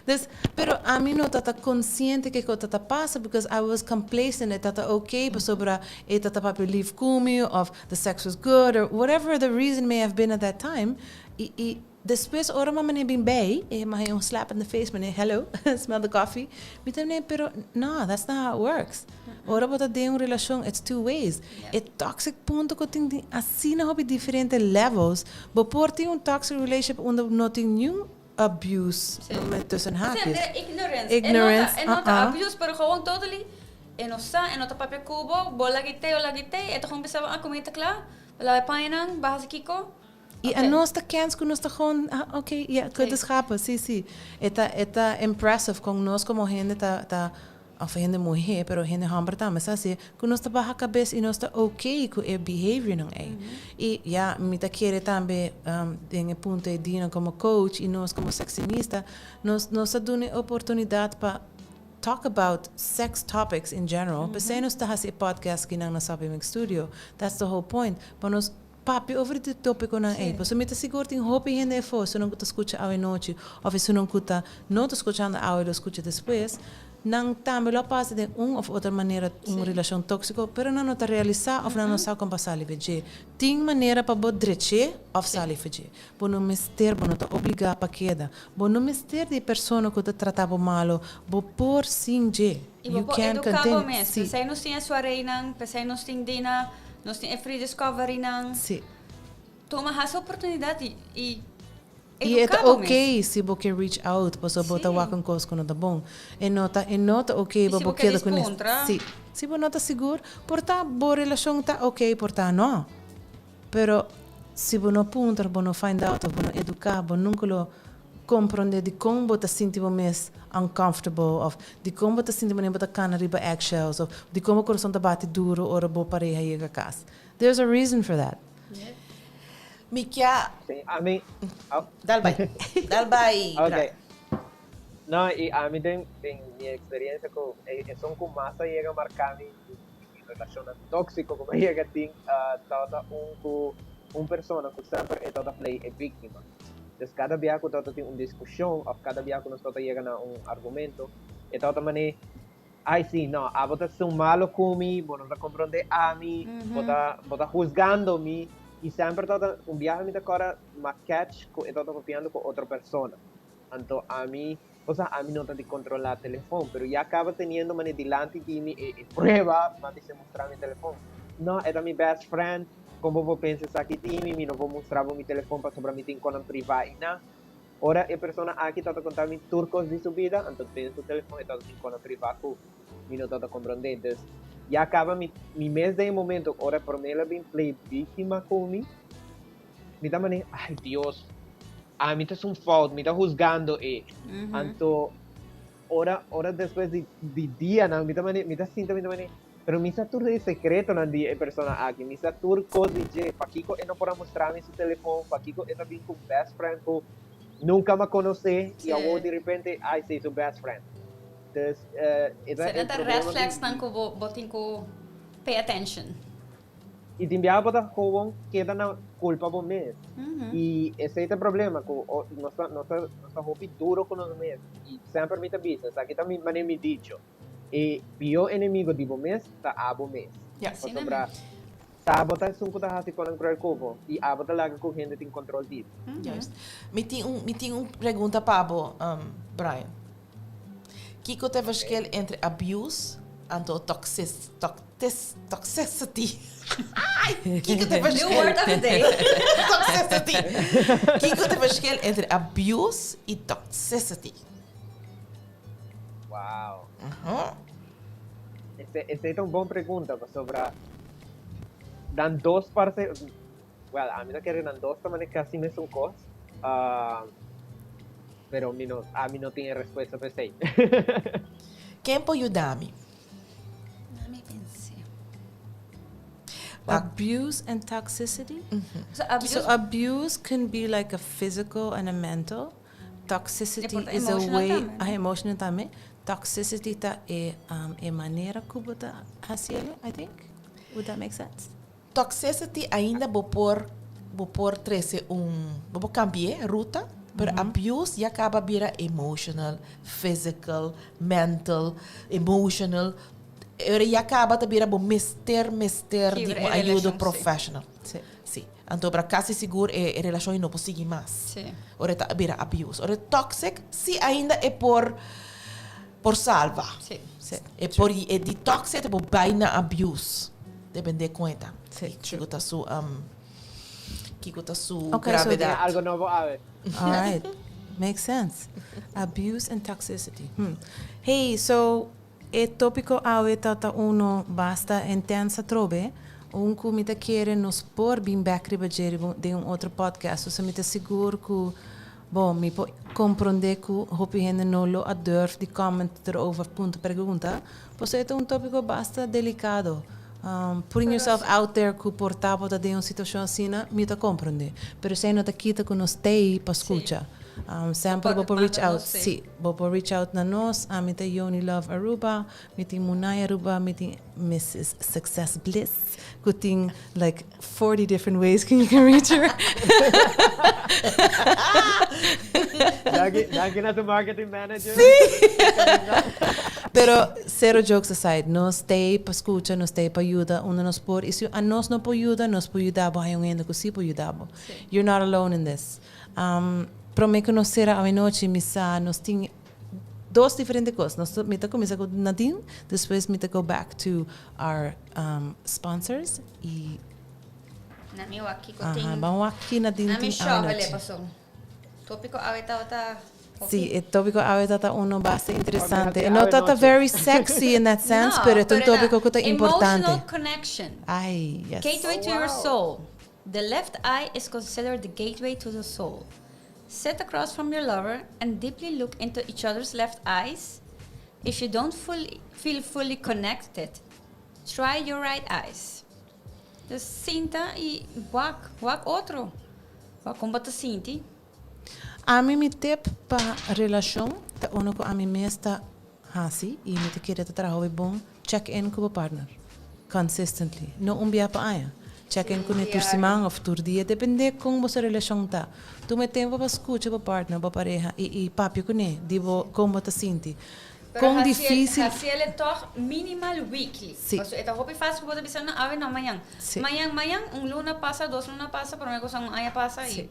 Dus, pero ami no ta ta konsiente kiko ta ta pasa because I was complacent, e ta ta okay pasobra e ta ta papia lief ku mi of the sex was good or whatever the reason may have been at that time i i Despues ora mama ne bin bay, e m'a haña un slap in the face, mane, hello, smell the coffee. Mi ta mane, pero no, that's not how it works. Ora bo ta den un relacion, it's two ways. E toxic punto cu tin tin asina hopi diferente levels. Bo por tin un toxic relationship unda no tin niun abuse tussen haakjes. Ignorance. Ignorance, E no ta abuse, pero gewoon totally e no sa, e no ta papia cu bo, bo lag'e o lag'e, e ta gewoon bisa bo, ah, comida ta cla, bo lava e pañanan, bo haci kico. I a nos ta kens ku nos ta gewoon, ah, ok, ja, kut is grappig, si, si. E ta, e ta impressive kon nos komo hende ta, ta, of hende muhé, pero hende hòmber tambe sa hasié, ku nos ta baha kabes i nos ta ok ku e behaviornan ei. I, ja, mi ta kere tambe den e punto ei Dina komo coach i nos komo sexinista, nos, nos ta duna e oportunidat pa talk about sex topics in general. P'esei nos ta hasi e podcast kinan na Sabi Mix Studio. That's the whole point, pa nos Papia over di topiconan ei, pasobra mi ta sigur tin hopi hende afó, esunnan ku ta skucha awe nochi òf esunnan ku ta no ta skuchando awe lo skucha despues, nan tambe lo a pasa den un òf otro manera un relashon tóksiko, pero nan no ta realisá òf nan no sa kon pa sali for dje. Tin manera pa bo drech'é òf sali for dje. Bo no mester, bo no ta obligá pa keda. Bo no mester di e persona ku ta trata bo malo, bo por sin dje. I bo You por can eduká bo continue. mes. Sí. P'esei nos tin e suareinan, p'esei nos tin dina, nos tin e free discoverynan. Sí. Tuma hasi oportunidat i i I e ta eduká bo mes. ok si bo ke reach out pasobra bo ta Sí. wak un kos ku no ta bon. E no ta e no ta ok I pa si bo bo ke keda ku nes. dispuntra. Sí. Si bo no ta sigur, por ta bo relashon ta ok, por ta no. Pero si bo no puntra, bo no find out of bo no educa, bo nunca lo comprende dicon bo ta sinti bo mes uncomfortable of dicon bo ta sinti manera bo ta cana riba eggshells of dicon bo corazon ta bati duro ora bo pareha yega cas. There's a reason for that. Mi kia. Si, ami. Oh. Dal bai. Dal bai. Ok. No, i ami den den mi experiencia ku e esun ku mas a yega marka mi mi relashonnan tóksiko ku mi a yega tin tabata un ku un persona ku semper e tabata play e víktima. Dus kada bia ku tabata tin un diskushon òf kada bia ku nos tabata yega na un argumento e tabata manera Ay si, no, abo ta esun malo ku mi, bo no ta komprondé ami, bo ta bo ta husgando mi, i semper tabata un biaha mi ta kòrda m'a catch ku e tabata papiando ku otro persona. Anto ami, bo sa ami no ta di kontrolá telefon, pero ya kaba teniendo manera dilanti di mi e e prueba, m'a bisa mustra mi telefon. No, e ta mi best friend, kon bo por pensa esaki di mi, mi no por mustra bo mi telefon pasobra mi tin konan privá i nan. Ora e persona aki tabata konta mi tur kos di su bida, anto den su telefon e tabata tin kona privá ku mi no tabata komprondé. Dus, ya kaba mi mi mes den e momento ora promé el a bin play víktima ku mi, mi ta manera, ay Dios, ami ta esun fout, mi ta husgando e. Anto ora ora despues di di dianan mi ta manera mi ta sinta mi ta manera, pero mi sa tur e sekretonan di e persona aki, mi sa tur kos di dje, pakiko e no por a mustra mi su telefon, pakiko e ta bin ku best friend ku nunka m'a konosé i awor di repente ai si su best friend. Dus e ta e red flags nan ku bo bo tin ku pay attention. I tin biaha bo ta gewoon keda na kulpa bo mes. I esei ta e problema ku nos ta nos ta nos ta hopi duro ku nos mes i semper mi ta bisa esaki ta mi manera mi dicho. E pió enemigo di bo mes ta abo mes. Pasobra ta abo ta esun ku ta hasi konan kruel ku bo i abo ta laga ku hende tin kontrol di bo. Juist. Mi tin un, mi tin un pregunta pa bo, Brian. Kiko ta e verschil entre abuse anto toxis, toxis, toxicity? Ai! Kiko ta e verschil? New word of the day. Toxicity. Kiko ta e verschil entre abuse i toxicity? Wow. Ese, ese ta un bon pregunta, pasobra dan dos parce, well, ami ta kere nan dos ta mane casi mesun cos, ah, pero mi no, ami no tin e respuesta pa esey. Ken por yuda mi? Laat me pensé. Abuse and toxicity? So abuse, So abuse can be like a physical and a mental. Toxicity E por ta is a emotional way, tambe, ah, emotional tambe. Toxicity ta e, um, e manera ku bo ta hasiel, I think. Would that make sense? Toxicity ainda bo por bo por trese un bo por cambi'é ruta, pero abuse ya caba bira emotional, physical, mental, emotional. E ora ya caba ta bira bo mester mester di Kibra un e ayudo relashon, sí. professional. Sí. Sí. Anto bra casi sigur e e relacion ei no por sigui mas. Sí. Ora e ta bira abuse. Ora e toxic, sí ainda e por por salva. Sí. Sí. E por e di toxic e por bai na abuse. Depende con e ta. Sí, Kiko ta su um, kiko ta su Okay, so gravedad. Algo nobo awe. All right. Makes sense. Abuse and toxicity. Hmm. Hey, so E tópiko awe ta ta uno basta intens atrobe, un ku mi ta kere nos por bin bèk riba dje riba den un otro podcast. Pasobra mi ta sigur ku, bon, mi por komprondé ku hopi hende no lo a durf di comment erover punto pregunta, pasobra e ta un tópiko basta delikado. Putting yourself out there ku por ta bo ta den un situashon asina, mi ta komprondé. Pero esei no ta kita ku nos t'ei pa skucha. Semper bo por reach out, sí, bo por reach out na nos. Ami ta Yoni Love Aruba, mi tin Munay Aruba, mi tin Mrs. Success Bliss, ku tin like 40 different ways ku you can reach her. Danki, danki na su marketing manager. Sí! Pero cero jokes aside, nos t'ei pa skucha, nos t'ei pa yuda unda nos por. I si anos no por yuda, nos por yuda bo haña un hende ku sí por yuda bo. You're not alone in this. Prome ku nos sera awenochi mi sa nos tin dos diferente kos. Nos mi ta kuminsá ku Nadine, despues mi ta go back to our sponsors i Na mi wak kiko tin. Aha, ban wak ki Nadine Na mi tin shovel awenochi. e paso. Topiko awe tabata hopi. Sí, e topiko awe tabata uno basta interesante. Hopi E no tabata awenochi. very sexy in that sense, No, pero e ta un pero ta topiko ku ta importante. Emotional connection. Ai, yes. Gateway to your soul. The left eye is considered the gateway to the soul. Sit across from your lover and deeply look into each other's left eyes. If you don't fully, feel fully connected, try your right eyes. Dus sinta y wak, wak otro. Kon bo ta sinti? Ami mi tip pa relashon ta uno ku ami mes ta hasi i mi ta kere ta traha hopi bon, check in ku bo partner consistently, no un bia pa aña. Check in kuné tur siman òf tur dia, depende kon boso relashon ta. Tuma e tempu pa skucha bo partner, bo pareha i i papia kuné di bo kon bo ta sinti. Pero Kon hasiel, difísil. hasiel e tòg minimal weekly. Sí. Pasobra e ta hopi fásil ku bo ta bisa no, awe no, mañan. Sí. Mañan, mañan, un luna pasa, dos luna pasa, promé ku sa un aña pasa i. Sí.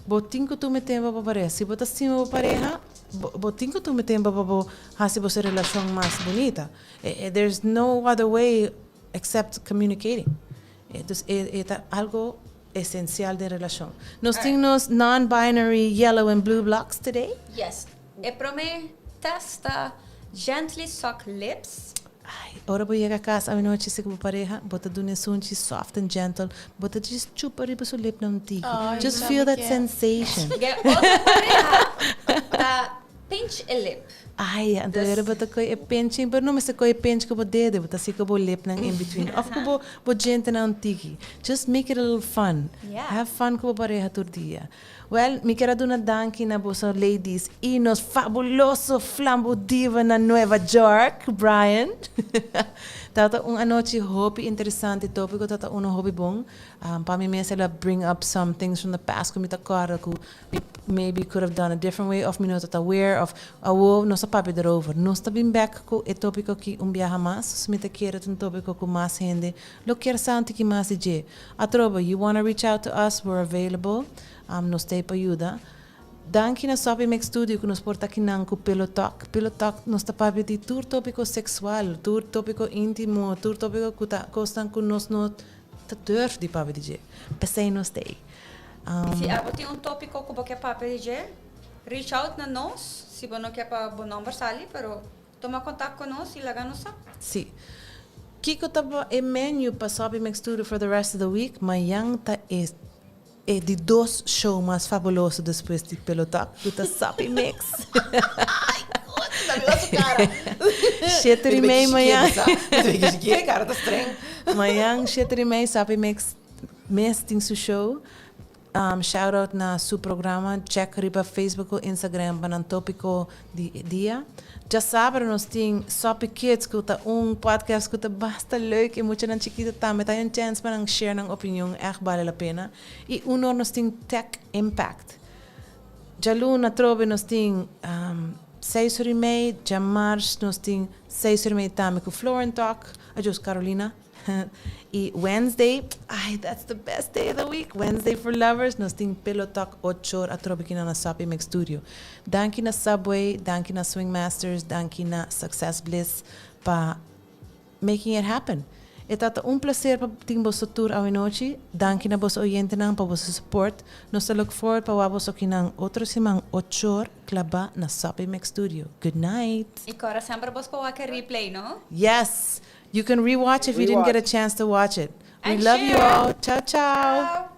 Bo tin ku tuma e tempu pa bo pareha. Si bo ta stima bo pareha, bo bo tin ku tuma e tempu pa bo hasi boso relashon mas bunita. E e there's no other way except communicating. Dus e e ta algo esencial den relashon. Nos tin nos non-binary yellow and blue blocks today. Yes. E promé test ta gently suck lips. Ay, ora bo yega cas awenochi si cu bo pareha, bo ta duna e sunchi soft and gentle, bo ta just chupa riba su lipnan un tiki. Just feel that sensation. E otro pareha ta pinch e lip. Ay, anto ora bo ta coge e pinching, pero no mester coge e pinch cu bo dedo, bo ta haci cu bo lipnan in between of cu bo bo djentenan un tiki. Just make it a little fun. Have fun cu bo pareha tur dia. Well, mi kier a duna danki na boso ladies y nos fabuloso flambo diva na Nueva York, Brian. Tabata un anochi hopi interesante, topico tabata uno hopi bon. Pa mi mes el a bring up some things from the past cu mi ta corda cu mi maybe could have done a different way of mi no tabata aware of awo nos a papia derover. Nos ta bin bek cu e topico aki un biaha mas, so mi ta kere ta un topico cu mas hende lo kier sa un tiki mas di dje. Atrobe, you wanna reach out to us, we're available. Nos ta ei pa yuda. Danki na Soppy Mix Studio ku nos por ta akinan ku Pillow Talk. Pillow Talk nos ta papia di tur topiko seksual, tur topiko intimo, tur topiko ku ta kosnan ku nos no ta durf di papia di dje. P'esei nos ta ei. Si abo tin un topiko ku bo ke papia di dje, reach out na nos, si bo no ke pa bo nomber sali, pero Tuma kontak ku nos i laga nos sa. Sí. Kiko ta e menu pa Soppy Mix Studio for the rest of the week? Mayan ta e e di dos show mas fabuloso despues di Pillow Talk ku ta Soppy Mix. Ay, goodness, a mira su cara. Shete i mei mayan. Ke cara ta streng. Mayan shete i mei Soppy Mix mes tin su show. Shout out na su programa, check riba Facebook o Instagram pa nan topico di e dia. Djasabra nos tin Soppy Kids cu ta un podcast cu ta basta leuk y muchanan chikito tambe ta hay un chance pa nan share nan opinion, echt bale la pena. Y un or nos tin Tech Impact. Djaluna atrobe nos tin seis or y mei, djamars nos tin seis or y mei tambe cu Florin Talk, adios Carolina. Y Wednesday, ay that's the best day of the week, Wednesday for lovers, nos tin Pillow Talk ocho or atrobe kina na Soppy Mix Studio. Danki na Subway, danki na Swing Masters, danki na Success Bliss pa making it happen. E ta ta un placer pa tin boso tur awenochi, danki na boso oyentenan pa boso support. Nos ta look forward pa wak boso kinan otro siman ocho or klaba na Soppy Mix Studio. Good night! Y cora semper bos por wak e replay, no? Yes! You can rewatch if you didn't get a chance to watch it. We And love you share. all. Ciao, ciao. Ciao.